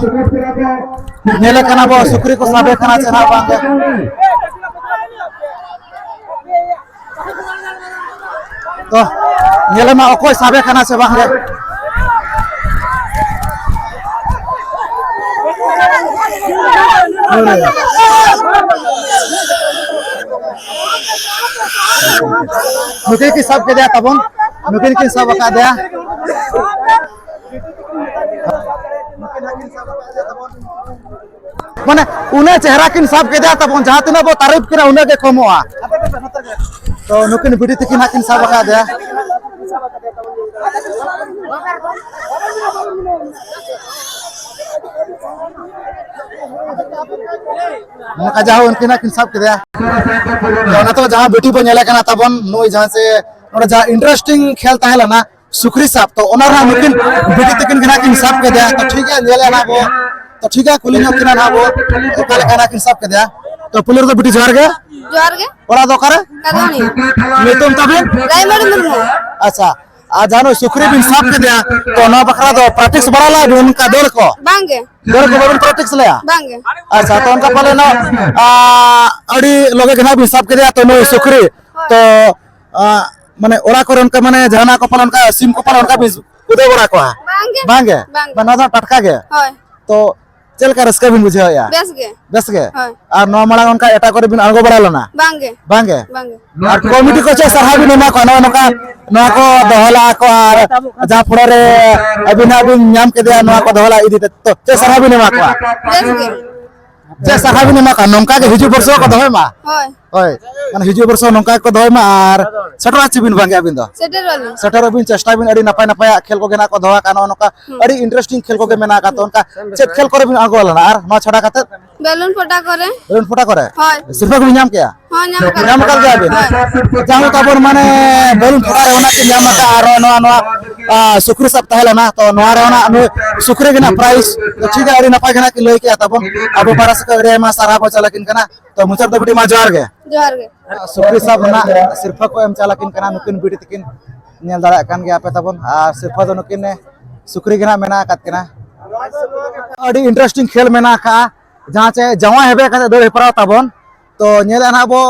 ᱧᱮᱞᱮ ᱠᱟᱱᱟ ᱵᱚ ᱥᱩᱠᱨᱤ ᱠᱚ ᱥᱟᱵᱮ ᱠᱟᱱᱟ ᱥᱮ ᱱᱟᱦᱟᱜ ᱵᱟᱝ ᱜᱮ᱾ ᱛᱚ ᱧᱮᱞᱮ ᱢᱟ ᱚᱠᱚᱭ ᱥᱟᱵᱮ ᱠᱟᱱᱟ ᱥᱮ ᱵᱟᱝ ᱜᱮ᱾ ᱱᱩᱠᱤᱱ ᱠᱤᱱ ᱥᱟᱵ ᱠᱮᱫᱮᱭᱟ ᱛᱟᱵᱚᱱ, ᱱᱩᱠᱤᱱ ᱠᱤᱱ ᱥᱟᱵ ᱟᱠᱟᱫᱮᱭᱟ᱾ ᱢᱟᱱᱮ ᱩᱱᱟᱹᱜ ᱪᱮᱦᱨᱟ ᱠᱤᱱ ᱥᱟᱵ ᱠᱮᱫᱮᱭᱟ ᱛᱟᱵᱚᱱ, ᱡᱟᱦᱟᱸ ᱛᱤᱱᱟᱹᱜ ᱵᱚ ᱛᱟᱹᱨᱤᱯ ᱠᱤᱱᱟ ᱩᱱᱟᱹᱜ ᱜᱮ ᱠᱚᱢᱚᱜᱼᱟ᱾ ᱛᱚ ᱱᱩᱠᱤᱱ ᱵᱤᱴᱤ ᱛᱤᱠᱤᱱ ᱦᱟᱸᱜ ᱠᱤᱱ ᱥᱟᱵ ᱟᱠᱟᱫᱮᱭᱟ᱾ ᱱᱚᱝᱠᱟ ᱡᱟᱦᱟᱸ ᱩᱱᱠᱤᱱ ᱦᱟᱸᱜ ᱠᱤᱱ ᱥᱟᱵ ᱠᱮᱫᱮᱭᱟ᱾ ᱛᱚ ᱚᱱᱟ ᱛᱚ ᱡᱟᱦᱟᱸ ᱵᱤᱴᱤ ᱵᱚ ᱧᱮᱞᱮ ᱠᱟᱱᱟ ᱛᱟᱵᱚᱱ, ᱱᱩᱭ ᱡᱟᱦᱟᱸ ᱥᱮ ᱱᱚᱰᱮ ᱡᱟᱦᱟᱸ ᱤᱱᱴᱟᱨᱮᱥᱴᱤᱝ ᱠᱷᱮᱞ ᱛᱟᱦᱮᱸ ᱞᱮᱱᱟ, ᱥᱩᱠᱨᱤ ᱥᱟᱵ, ᱛᱚ ᱚᱱᱟ ᱨᱮᱦᱟᱸᱜ ᱱᱩᱠᱤᱱ ᱵᱤᱴᱤ ᱛᱟᱹᱠᱤᱱ ᱜᱮ ᱱᱟᱦᱟᱜ ᱠᱤᱱ ᱥᱟᱵ ᱠᱮᱫᱮᱭᱟ᱾ ᱛᱚ ᱴᱷᱤᱠ ᱜᱮᱭᱟ, ᱧᱮᱞᱮᱫ ᱱᱟᱦᱟᱜ ᱵᱚ, ᱛᱚ ᱴᱷᱤᱠ ᱜᱮᱭᱟ, ᱠᱩᱞᱤ ᱧᱚᱜ ᱠᱤᱱᱟ ᱱᱟᱦᱟᱜ ᱵᱚ, ᱚᱠᱟ ᱞᱮᱠᱟ ᱱᱟᱦᱟᱜ ᱠᱤᱱ ᱥᱟᱵ ᱠᱮᱫᱮᱭᱟ᱾ ᱛᱚ ᱯᱩᱭᱞᱩ ᱨᱮᱫᱚ ᱵᱤᱴᱤ ᱡᱚᱦᱟᱨ ᱜᱮ᱾ ᱡᱚᱦᱟᱨ ᱜᱮ᱾ ᱚᱲᱟᱜ ᱫᱚ ᱚᱠᱟᱨᱮ? ᱠᱟᱫᱣᱟᱱᱤ᱾ ᱧᱩᱛᱩᱢ ᱛᱟᱵᱤᱱ? ᱨᱟᱭᱢᱚᱬᱤ ᱢᱩᱨᱢᱩ᱾ ᱟᱪᱪᱷᱟ, ᱟᱨ ᱡᱟᱦᱟᱸ ᱱᱩᱭ ᱥᱩᱠᱨᱤ ᱵᱤᱱ ᱥᱟᱵ ᱠᱮᱫᱮᱭᱟ, ᱛᱚ ᱱᱚᱣᱟ ᱵᱟᱠᱷᱨᱟ ᱫᱚ ᱯᱨᱮᱠᱴᱤᱥ ᱵᱟᱲᱟ ᱞᱮᱫᱟ ᱵᱤᱱ ᱚᱱᱠᱟ ᱫᱟᱹᱲ ᱠᱚ? ᱵᱟᱝ ᱜᱮ᱾ ᱫᱟᱹᱲ ᱠᱚ ᱵᱟᱵᱤᱱ ᱯᱨᱮᱠᱴᱤᱥ ᱞᱮᱫᱟ? ᱵᱟᱝ ᱜᱮ᱾ ᱟᱪᱪᱷᱟ, ᱛᱚ ᱚᱱᱠᱟ ᱯᱟᱞᱮ ᱱᱚᱣᱟ, ᱟ, ᱟᱹᱰᱤ ᱞᱚᱜᱮ ᱜᱮ ᱱᱟᱦᱟᱜ ᱵᱤᱱ ᱥᱟᱵ ᱠᱮᱫᱮᱭᱟ, ᱛᱚ ᱱᱩᱭ ᱥᱩᱠᱨᱤ, ᱦᱳᱭ᱾ ᱛᱚ ᱟ, ᱢᱟᱱᱮ ᱚᱲᱟᱜ ᱠᱚᱨᱮ ᱚᱱᱠᱟ ᱢᱟᱱᱮ ᱡᱟᱦᱟᱱᱟᱜ ᱠᱚ ᱯᱟᱞᱮ ᱚᱱᱠᱟ ᱥᱤᱢ ᱠᱚ ᱯᱟᱞᱮ ᱚᱱᱠᱟ ᱵᱤᱱ ᱠᱩᱫᱟᱹᱣ ᱵᱟᱲᱟ ᱠᱚᱣᱟ? ᱵᱟᱝ ᱜᱮ᱾ ᱵᱟᱝ ᱜᱮ? ᱵᱟᱝ ᱜᱮ᱾ ᱢᱟᱱᱮ ᱱᱚᱣᱟ ᱫᱚ ᱴᱟᱴᱠᱟ ᱜᱮ? ᱦᱳᱭ᱾ ᱛᱚ ᱪᱮᱫ ᱞᱮᱠᱟ ᱨᱟᱹᱥᱠᱟᱹ ᱵᱤᱱ ᱵᱩᱡᱷᱟᱹᱣᱮᱫᱼᱟ? ᱵᱮᱥ ᱜᱮ᱾ ᱵᱮᱥ ᱜᱮ? ᱦᱳᱭ᱾ ᱟᱨ ᱱᱚᱣᱟ ᱢᱟᱲᱟᱝ ᱚᱱᱠᱟ ᱮᱴᱟᱜ ᱠᱚᱨᱮ ᱵᱤᱱ ᱟᱬᱜᱚ ᱵᱟᱲᱟ ᱞᱮᱱᱟ? ᱵᱟᱝ ᱜᱮ᱾ ᱵᱟᱝ ᱜᱮ? ᱵᱟᱝ ᱜᱮ᱾ ᱟᱨ ᱠᱚᱢᱤᱴᱤ ᱠᱚ ᱪᱮᱫ ᱥᱟᱨᱦᱟᱣ ᱵᱤᱱ ᱮᱢᱟ ᱠᱚᱣᱟ? ᱱᱚᱜᱼᱚ ᱱᱚᱝᱠᱟ ᱱᱚᱣᱟ ᱠᱚ ᱫᱚᱦᱚ ᱞᱟᱜᱼᱟ ᱠᱚ, ᱟᱨ ᱡᱟᱦᱟᱸ ᱯᱚᱲᱟ ᱨᱮ ᱟᱹᱵᱤᱱ ᱦᱟᱸᱜ ᱵᱤᱱ ᱧᱟᱢ ᱠᱮᱫᱮᱭᱟ ᱱᱚᱣᱟ ᱠᱚ ᱫᱚᱦᱚ ᱞᱟᱜ ᱤᱫᱤ ᱛᱮ, ᱛᱚ ᱪᱮᱫ ᱥᱟᱨᱦᱟᱣ ᱵᱤᱱ ᱮᱢᱟ ᱠᱚᱣᱟ? ᱵᱮᱥ ᱜᱮ᱾ ᱪᱮᱫ ᱥᱟᱨᱦᱟᱣ ᱵᱤᱱ ᱮᱢᱟ ᱠᱚᱣᱟ? ᱱᱚᱝᱠᱟ ᱜᱮ ᱦᱤᱡᱩᱜ ᱵᱚᱨᱥᱚ ᱠᱚ ᱫᱚᱦᱚᱭ ᱢᱟ᱾ ᱦᱳᱭ᱾ ᱦᱳᱭ, ᱢᱟᱱᱮ ᱦᱤᱡᱩᱜ ᱵᱚᱨᱥᱚ ᱱᱚᱝᱠᱟ ᱜᱮᱠᱚ ᱫᱚᱦᱚᱭ ᱢᱟ᱾ ᱟᱨ ᱥᱮᱴᱮᱨᱚᱜᱼᱟ ᱪᱮ ᱵᱤᱱ ᱵᱟᱝ ᱜᱮ ᱟᱹᱵᱤᱱ ᱫᱚ? ᱥᱮᱴᱮᱨᱚᱜ ᱟᱹᱞᱤᱧ᱾ ᱥᱮᱴᱮᱨᱚᱜ ᱵᱤᱱ, ᱪᱮᱥᱴᱟᱭ ᱵᱤᱱ, ᱟᱹᱰᱤ ᱱᱟᱯᱟᱭ ᱱᱟᱯᱟᱭᱟᱜ ᱠᱷᱮᱞ ᱠᱚᱜᱮ ᱱᱟᱜ ᱠᱚ ᱫᱚᱦᱚ ᱟᱠᱟᱫ, ᱱᱚᱜᱼᱚ ᱱᱚᱝᱠᱟ ᱦᱩᱸ᱾ ᱟᱹᱰᱤ interesting ᱠᱷᱮᱞ ᱠᱚᱜᱮ ᱢᱮᱱᱟᱜ ᱟᱠᱟᱫ᱾ ᱛᱚ ᱚᱱᱠᱟ ᱪᱮᱫ ᱠᱷᱮᱞ ᱠᱚᱨᱮ ᱵᱤᱱ ᱟᱬᱜᱚ ᱞᱮᱱᱟ ᱟᱨ ᱱᱚᱣᱟ ᱪᱷᱟᱰᱟ ᱠᱟᱛᱮ? ᱵᱮᱞᱩᱱ ᱯᱷᱚᱴᱟ ᱠᱚᱨᱮ᱾ ᱵᱮᱞᱩᱱ ᱯᱷᱚᱴᱟ ᱠᱚᱨᱮ? ᱦᱳᱭ᱾ ᱥᱤᱨᱯᱟᱹ ᱠᱚᱵᱤᱱ ᱧᱟᱢ ᱠᱮᱜᱼᱟ? ᱦᱚᱸ, ᱧᱟᱢ ᱟᱠᱟᱫ ᱧᱟᱢ ᱟᱠᱟᱫ ᱜᱮᱭᱟ ᱵᱤᱱ? ᱦᱳᱭ᱾ ᱡᱟᱦᱟᱸ ᱛᱟᱵᱚᱱ ᱢᱟᱱᱮ ᱵᱮᱞᱩᱱ ᱯᱷᱚᱴᱟ ᱨᱮ ᱚᱱᱟ ᱠᱤᱱ ᱧᱟᱢ ᱟᱠᱟᱫ, ᱟᱨ ᱱᱚᱣᱟ, ᱱᱚᱣᱟ, ᱟ, ᱥᱩᱠᱨᱤ ᱥᱟᱵ ᱛᱟᱦᱮᱸ ᱞᱮᱱᱟ, ᱛᱚ ᱱᱚᱣᱟ ᱨᱮ ᱚᱱᱟ ᱱᱩᱭ ᱥᱩᱠᱨᱤ ᱜᱮ ᱱᱟᱜ prize᱾ ᱛᱚ ᱴᱷᱤᱠ ᱜᱮᱭᱟ, ᱟᱹᱰᱤ ᱱᱟᱯᱟᱭ ᱜᱮ ᱱᱟᱜ ᱠᱤᱱ ᱞᱟᱹᱭ ᱠᱮᱜᱼᱟ ᱛᱟᱵᱚᱱ᱾ ᱟᱵᱚ ᱯᱟᱦᱴᱟ ᱥᱮᱫ ᱠᱷᱚᱱ ᱟᱹᱰᱤ ᱟᱭᱢᱟ ᱥᱟᱨᱦᱟᱣ ᱵᱚᱱ ᱪᱟᱞ ᱟᱹᱠᱤᱱ ᱠᱟᱱᱟ᱾ ᱛᱚ ᱢᱩᱪᱟᱹᱫ ᱫᱚ ᱠᱟᱹᱴᱤᱡ ᱢᱟ ᱡᱚᱦᱟᱨ ᱜᱮ᱾ ᱡᱚᱦᱟᱨ ᱜᱮ᱾ ᱥᱩᱠᱨᱤ ᱥᱟᱵ ᱨᱮᱱᱟᱜ ᱥᱤᱨᱯᱷᱟᱹ ᱠᱚ ᱮᱢ ᱪᱟᱞ ᱟᱹᱠᱤᱱ ᱠᱟᱱᱟ ᱱᱩᱠᱤᱱ ᱵᱤᱴᱤ ᱛᱟᱹᱠᱤᱱ, ᱧᱮᱞ ᱫᱟᱲᱮᱭᱟᱜ ᱠᱟᱱ ᱜᱮᱭᱟ ᱯᱮ ᱛᱟᱵᱚᱱ᱾ ᱟᱨ ᱥᱤᱨᱯᱷᱟᱹ ᱫᱚ ᱱᱩᱠᱤᱱ ᱥᱩᱠᱨᱤ ᱜᱮ ᱱᱟᱜ ᱢᱮᱱᱟᱜ ᱟᱠᱟᱫ ᱠᱤᱱᱟ᱾ ᱟᱹᱰᱤ interesting ᱠᱷᱮᱞ ᱢᱮᱱᱟᱜ ᱟᱠᱟᱫᱼᱟ, ᱡᱟᱦᱟᱸ ᱪᱮ ᱡᱟᱶᱟᱭ ᱦᱮᱵᱮ ᱠᱟᱛᱮ ᱫᱟᱹᱲ ᱦᱮᱯᱨᱟᱣ ᱛᱟᱵᱚᱱ᱾ ᱛᱚ ᱧᱮᱞᱮᱫᱼᱟ ᱱᱟᱜ ᱵᱚ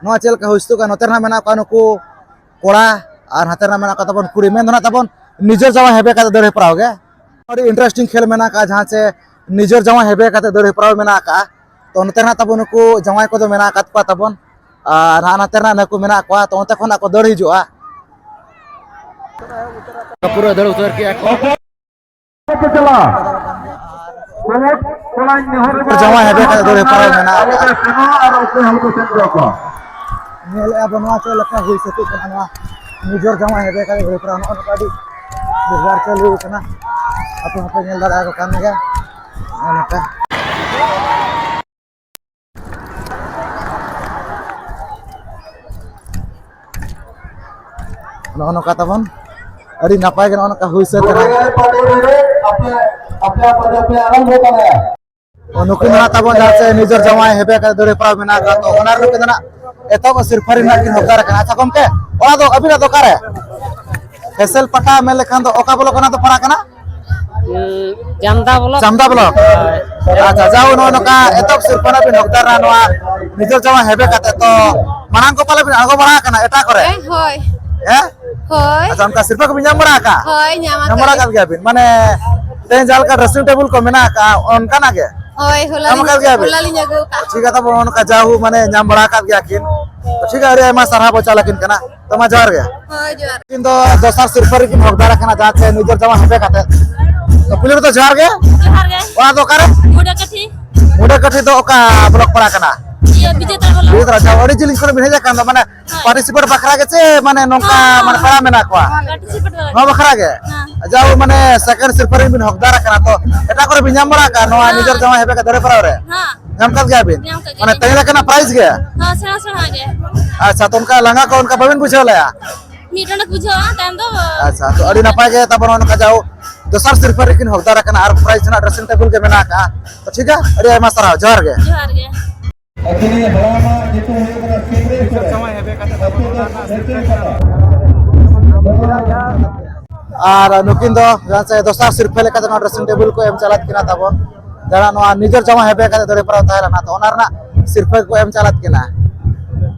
ᱱᱚᱣᱟ ᱪᱮᱫ ᱞᱮᱠᱟ ᱦᱩᱭ ᱥᱟᱹᱛᱚᱜ ᱠᱟᱱᱟ᱾ ᱱᱚᱛᱮ ᱨᱮ ᱱᱟᱜ ᱢᱮᱱᱟᱜ ᱠᱚᱣᱟ ᱱᱩᱠᱩ ᱠᱚᱲᱟ, ᱟᱨ ᱦᱟᱱᱛᱮ ᱨᱮ ᱱᱟᱜ ᱢᱮᱱᱟᱜ ᱠᱚᱣᱟ ᱛᱟᱵᱚᱱ ᱠᱩᱲᱤ, ᱢᱮᱱ ᱫᱚ ᱱᱟᱜ ᱛᱟᱵᱚᱱ ᱱᱤᱡᱮᱨ ᱡᱟᱶᱟᱭ ᱦᱮᱵᱮ ᱠᱟᱛᱮ ᱫᱟᱹᱲ ᱦᱮᱯᱨᱟᱣ ᱜᱮ᱾ ᱟᱹᱰᱤ interesting ᱠᱷᱮᱞ ᱢᱮᱱᱟᱜ ᱟᱠᱟᱫᱼᱟ, ᱡᱟᱦᱟᱸ ᱪᱮ ᱱᱤᱡᱮᱨ ᱡᱟᱶᱟᱭ ᱦᱮᱵᱮ ᱠᱟᱛᱮ ᱫᱟᱹᱲ ᱦᱮᱯᱨᱟᱣ ᱢᱮᱱᱟᱜ ᱟᱠᱟᱫᱼᱟ᱾ ᱛᱚ ᱱᱚᱛᱮ ᱨᱮ ᱱᱟᱜ ᱛᱟᱵᱚᱱ ᱱᱩᱠᱩ ᱡᱟᱶᱟᱭ ᱠᱚᱫᱚ ᱢᱮᱱᱟᱜ ᱟᱠᱟᱫ ᱠᱚᱣᱟ ᱛᱟᱵᱚᱱ, ᱟᱨ ᱱᱟᱜ ᱱᱟᱛᱮ ᱨᱮ ᱱᱟᱜ ᱱᱩᱠᱩ ᱢᱮᱱᱟᱜ ᱠᱚᱣᱟ, ᱛᱚ ᱚᱱᱛᱮ ᱠᱷᱚᱱ ᱱᱟᱜ ᱠᱚ ᱫᱟᱹᱲ ᱦᱤᱡᱩᱜᱼᱟ᱾ ᱯᱩᱨᱟᱹ ᱫᱟᱹᱲ ᱩᱛᱟᱹᱨ ᱠᱮᱜᱼᱟ ᱠᱚ᱾ ᱪᱟᱞᱟᱜ᱾ ᱠᱚᱲᱟᱧ ᱱᱮᱦᱚᱨ ᱮᱫᱟ, ᱡᱟᱶᱟᱭ ᱦᱮᱵᱮ ᱠᱟᱛᱮ ᱫᱟᱹᱲ ᱦᱮᱯᱨᱟᱣ ᱢᱮᱱᱟᱜ ᱟᱞᱮ ᱟᱠᱟᱫᱼᱟ᱾ ᱥᱮᱱᱚᱜ ᱟᱨ ᱚᱠᱚᱭ ᱦᱚᱸ ᱟᱞᱚ ᱯᱮ ᱥᱮᱱ ᱦᱚᱪᱚ ᱟᱠᱚᱣᱟ᱾ ᱧᱮᱞᱮᱫᱼᱟ ᱵᱚᱱ ᱱᱚᱣᱟ ᱪᱮᱫ ᱞᱮᱠᱟ ᱦᱩᱭ ᱥᱟᱹᱛᱚᱜ ᱠᱟᱱᱟ, ᱱᱚᱣᱟ ᱱᱤᱡᱮᱨ ᱡᱟᱶᱟᱭ ᱦᱮᱵᱮ ᱠᱟᱛᱮ ᱫᱟᱹᱲ ᱦᱮᱯᱨᱟᱣ᱾ ᱱᱚᱜᱼᱚ ᱱᱚᱝᱠᱟ ᱟᱹᱰᱤ ᱡᱳᱨᱫᱟᱨ ᱪᱟᱹᱞᱩ ᱟᱠᱟᱱᱟ, ᱟᱯᱮ ᱦᱚᱸᱯᱮ ᱧᱮᱞ ᱫᱟᱲᱮᱭᱟᱠᱚ ᱠᱟᱱ ᱜᱮᱭᱟ᱾ ᱱᱚᱜᱼᱚ ᱱᱚᱝᱠᱟ᱾ ᱱᱚᱜᱼᱚ ᱱᱚᱝᱠᱟ ᱛᱟᱵᱚᱱ ᱟᱹᱰᱤ ᱱᱟᱯᱟᱭ ᱜᱮ ᱱᱚᱜᱼᱚ ᱱᱚᱝᱠᱟ ᱦᱩᱭ ᱥᱟᱹᱛ ᱮᱱᱟ᱾ ᱟᱯᱮ, ᱟᱯᱮ, ᱟᱯᱮ, ᱟᱯᱮ ᱟᱨᱟᱢᱵᱷᱚ ᱫᱟᱲᱮᱭᱟᱜᱼᱟ᱾ ᱱᱩᱠᱤᱱ ᱢᱮᱱᱟᱜ ᱛᱟᱵᱚᱱ ᱡᱟᱦᱟᱸ ᱪᱮ ᱱᱤᱡᱮᱨ ᱡᱟᱶᱟᱭ ᱦᱮᱵᱮ ᱠᱟᱛᱮ ᱫᱟᱹᱲ ᱦᱮᱯᱨᱟᱣ ᱢᱮᱱᱟᱜ ᱟᱠᱟᱫ, ᱛᱚ ᱚᱱᱟ ᱨᱮ ᱱᱩᱠᱤᱱ ᱫᱚ ᱱᱟᱜ ᱮᱛᱚᱦᱚᱵ ᱥᱤᱨᱯᱷᱟᱹ ᱨᱮᱱᱟᱜ ᱠᱤᱱ ᱦᱚᱠᱫᱟᱨ ᱟᱠᱟᱱᱟ᱾ ᱟᱪᱪᱷᱟ ᱜᱚᱢᱠᱮ, ᱚᱱᱟ ᱫᱚ ᱟᱹᱵᱤᱱᱟᱜ ᱫᱚ ᱚᱠᱟᱨᱮ? ᱦᱮᱥᱮᱞ ᱯᱟᱴᱟ ᱢᱮᱱ ᱞᱮᱠᱷᱟᱱ ᱫᱚ ᱚᱠᱟ ᱵᱞᱚᱠ ᱚᱱᱟ ᱫᱚ ᱯᱟᱲᱟᱜ ᱠᱟᱱᱟ? ᱦᱩᱸ, ᱡᱟᱢᱫᱟ ᱵᱞᱚᱠ᱾ ᱡᱟᱢᱫᱟ ᱵᱞᱚᱠ? ᱦᱳᱭ᱾ ᱟᱪᱪᱷᱟ, ᱡᱟᱦᱳ, ᱱᱚᱜᱼᱚ ᱱᱚᱝᱠᱟ ᱮᱛᱚᱦᱚᱵ ᱥᱤᱨᱯᱷᱟᱹ ᱨᱮᱱᱟᱜ ᱵᱤᱱ ᱦᱚᱠᱫᱟᱨ ᱮᱱᱟ ᱱᱚᱣᱟ ᱱᱤᱡᱮᱨ ᱡᱟᱶᱟᱭ ᱦᱮᱵᱮ ᱠᱟᱛᱮ, ᱛᱚ ᱢᱟᱲᱟᱝ ᱠᱚ ᱯᱟᱞᱮ ᱵᱤᱱ ᱟᱬᱜᱚ ᱵᱟᱲᱟ ᱟᱠᱟᱱᱟ ᱮᱴᱟᱜ ᱠᱚᱨᱮ? ᱦᱮᱸ, ᱦᱳᱭ᱾ ᱦᱮᱸ? ᱦᱳᱭ᱾ ᱟᱪᱪᱷᱟ, ᱚᱱᱠᱟ ᱥᱤᱨᱯᱷᱟᱹ ᱠᱚᱵᱤᱱ ᱧᱟᱢ ᱵᱟᱲᱟ ᱟᱠᱟᱫ? ᱦᱳᱭ, ᱧᱟᱢ ᱧᱟᱢ ᱵᱟᱲᱟ ᱟᱠᱟᱫ ᱟᱠᱟᱫ ᱜᱮᱭᱟᱵᱤᱱ? ᱢᱟᱱᱮ ᱛᱮᱦᱮᱧ ᱡᱟᱦᱟᱸ ᱞᱮᱠᱟ dressing table ᱠᱚ ᱢᱮᱱᱟᱜ ᱟᱠᱟᱫᱼᱟ, ᱚᱱᱠᱟᱱᱟᱜ ᱜᱮ? ᱦᱳᱭ, ᱦᱚᱞᱟ ᱧᱟᱢ ᱞᱤᱧ ᱟᱠᱟᱫ ᱜᱮᱭᱟ ᱵᱤᱱ? ᱦᱚᱞᱟ ᱞᱤᱧ ᱟᱹᱜᱩ ᱟᱠᱟᱫ᱾ ᱴᱷᱤᱠ ᱜᱮᱭᱟ, ᱛᱟᱵᱚᱱ ᱚᱱᱠᱟ ᱡᱟᱦᱳ ᱢᱟᱱᱮ ᱧᱟᱢ ᱵᱟᱲᱟ ᱟᱠᱟᱫ ᱜᱮᱭᱟ ᱠᱤᱱ᱾ ᱛᱚ ᱴᱷᱤᱠ ᱜᱮᱭᱟ, ᱟᱹᱰᱤ ᱟᱭᱢᱟ ᱥᱟᱨᱦᱟᱣ ᱵᱚᱱ ᱪᱟᱞ ᱟᱹᱠᱤᱱ ᱠᱟᱱᱟ᱾ ᱛᱚ ᱢᱟ ᱡᱚᱦᱟᱨ ᱜᱮ᱾ ᱦᱳᱭ, ᱡᱚᱦᱟᱨ᱾ ᱩᱱᱠᱤᱱ ᱫᱚ ᱫᱚᱥᱟᱨ ᱥᱤᱨᱯᱟᱹ ᱨᱮᱠᱤᱱ ᱦᱚᱠᱫᱟᱨ ᱟᱠᱟᱱᱟ, ᱡᱟᱦᱟᱸ ᱪᱮ ᱱᱤᱡᱮᱨ ᱡᱟᱢᱟ ᱦᱮᱵᱮ ᱠᱟᱛᱮ᱾ ᱛᱚ ᱯᱩᱭᱞᱩ ᱨᱮᱫᱚ ᱡᱚᱦᱟᱨ ᱜᱮ᱾ ᱡᱚᱦᱟᱨ ᱜᱮ᱾ ᱚᱲᱟᱜ ᱫᱚ ᱚᱠᱟᱨᱮ? ᱢᱩᱰᱟᱹᱠᱟᱹᱴᱷᱤ᱾ ᱢᱩᱰᱟᱹᱠᱟᱹᱴᱷᱤ ᱫᱚ ᱚᱠᱟ block ᱯᱟᱲᱟᱜ ᱠᱟᱱᱟ? ᱤᱭᱟᱹ, ᱵᱤᱡᱮᱛᱟ ᱵᱚᱞᱚ᱾ ᱵᱤᱡᱮᱛᱟ, ᱟᱪᱪᱷᱟ, ᱟᱹᱰᱤ ᱡᱤᱞᱤᱧ ᱠᱷᱚᱱ ᱵᱤᱱ ᱦᱮᱡ ᱟᱠᱟᱱ ᱫᱚ, ᱢᱟᱱᱮ ᱦᱳᱭ᱾ Participate ᱵᱟᱠᱷᱨᱟ ᱜᱮ ᱪᱮ ᱢᱟᱱᱮ ᱱᱚᱝᱠᱟ ᱦᱮᱸ, ᱢᱟᱱᱮ ᱦᱮᱸ᱾ ᱯᱮᱲᱟ ᱢᱮᱱᱟᱜ ᱠᱚᱣᱟ? Participate ᱵᱟᱠᱷᱨᱟ᱾ ᱱᱚᱣᱟ ᱵᱟᱠᱷᱨᱟ ᱜᱮ? ᱦᱮᱸ᱾ ᱡᱟᱦᱳ, ᱢᱟᱱᱮ second ᱥᱤᱨᱯᱟᱹ ᱨᱮ ᱵᱤᱱ ᱦᱚᱠᱫᱟᱨ ᱟᱠᱟᱱᱟ, ᱛᱚ ᱮᱴᱟᱜ ᱠᱚᱨᱮ ᱵᱤᱱ ᱧᱟᱢ ᱵᱟᱲᱟ ᱟᱠᱟᱫᱼᱟ ᱱᱚᱣᱟ ᱦᱮᱸ᱾ ᱱᱤᱡᱮᱨ ᱡᱟᱢᱟ ᱦᱮᱵᱮ ᱠᱟᱛᱮ ᱫᱟᱹᱲᱮ ᱯᱟᱲᱟᱣ ᱨᱮ? ᱦᱮᱸ᱾ ᱧᱟᱢ ᱟᱠᱟᱫ ᱜᱮᱭᱟ ᱵᱤᱱ? ᱧᱟᱢ ᱟᱠᱟᱫ ᱢᱟᱱᱮ ᱜᱮᱭᱟ᱾ ᱛᱮᱦᱮᱧ ᱞᱮᱠᱟᱱᱟᱜ prize ᱜᱮ? ᱦᱮᱸ, ᱥᱮᱬᱟ ᱥᱮᱬᱟ ᱜᱮ᱾ ᱟᱪᱪᱷᱟ, ᱛᱚ ᱚᱱᱠᱟ ᱞᱟᱸᱜᱟ ᱠᱚ ᱚᱱᱠᱟ ᱵᱟᱵᱤᱱ ᱵᱩᱡᱷᱟᱹᱣ ᱞᱮᱜᱼᱟ? ᱢᱤᱫ ᱰᱚᱸᱰᱮᱠ ᱵᱩᱡᱷᱟᱹᱜᱼᱟ, ᱛᱟᱭᱚᱢ ᱫᱚ ᱟᱪᱪᱷᱟ, ᱛᱚ ᱟᱹᱰᱤ ᱱᱟᱯᱟᱭ ᱜᱮ, ᱛᱟᱨᱯᱚᱨ ᱱᱚᱜᱼᱚ ᱱᱚᱝᱠᱟ ᱡᱟᱦᱳ ᱫᱚᱥᱟᱨ ᱥᱤᱨᱯᱟᱹ ᱨᱮᱠᱤᱱ ᱦᱚᱠᱫᱟᱨ ᱟᱠᱟᱱᱟ ᱟᱨ prize ᱨᱮᱱᱟᱜ dressing table ᱜᱮ ᱢᱮᱱᱟᱜ ᱟᱠᱟᱫᱼᱟ᱾ ᱛᱚ ᱴᱷᱤᱠ ᱜᱮᱭᱟ, ᱟᱹᱰᱤ ᱟᱭᱢᱟ ᱥᱟᱨᱦᱟᱣ, ᱡᱚᱦᱟᱨ ᱜᱮ᱾ ᱡᱚᱦᱟᱨ ᱜᱮ᱾ ᱟᱹᱠᱤᱱᱤᱡ ᱦᱟᱲᱟᱢᱟᱜ ᱧᱩᱛᱩᱢ ᱦᱩᱭᱩᱜ ᱠᱟᱱᱟ ᱥᱤᱢᱨᱮ ᱥᱚᱨᱮᱱ᱾ ᱟᱹᱛᱩ ᱫᱚ ᱥᱮᱪᱮᱫ ᱠᱟᱱᱟ᱾ ᱟᱨ ᱱᱩᱠᱤᱱ ᱫᱚ ᱡᱟᱦᱟᱸ ᱪᱮ ᱫᱚᱥᱟᱨ ᱥᱤᱨᱯᱟᱹ ᱞᱮᱠᱟᱛᱮ ᱱᱚᱣᱟ dressing table ᱠᱚ ᱮᱢ ᱪᱟᱞᱟᱫ ᱠᱤᱱᱟ ᱛᱟᱵᱚᱱ, ᱡᱟᱦᱟᱸ ᱱᱚᱣᱟ ᱱᱤᱡᱮᱨ ᱡᱟᱢᱟ ᱦᱮᱵᱮ ᱠᱟᱛᱮ ᱫᱟᱹᱲᱮ ᱯᱟᱲᱟᱣ ᱛᱟᱦᱮᱸ ᱞᱮᱱᱟ, ᱛᱚ ᱚᱱᱟ ᱨᱮᱱᱟᱜ ᱥᱤᱨᱯᱟᱹ ᱠᱚ ᱮᱢ ᱪᱟᱞᱟᱫ ᱠᱤᱱᱟ᱾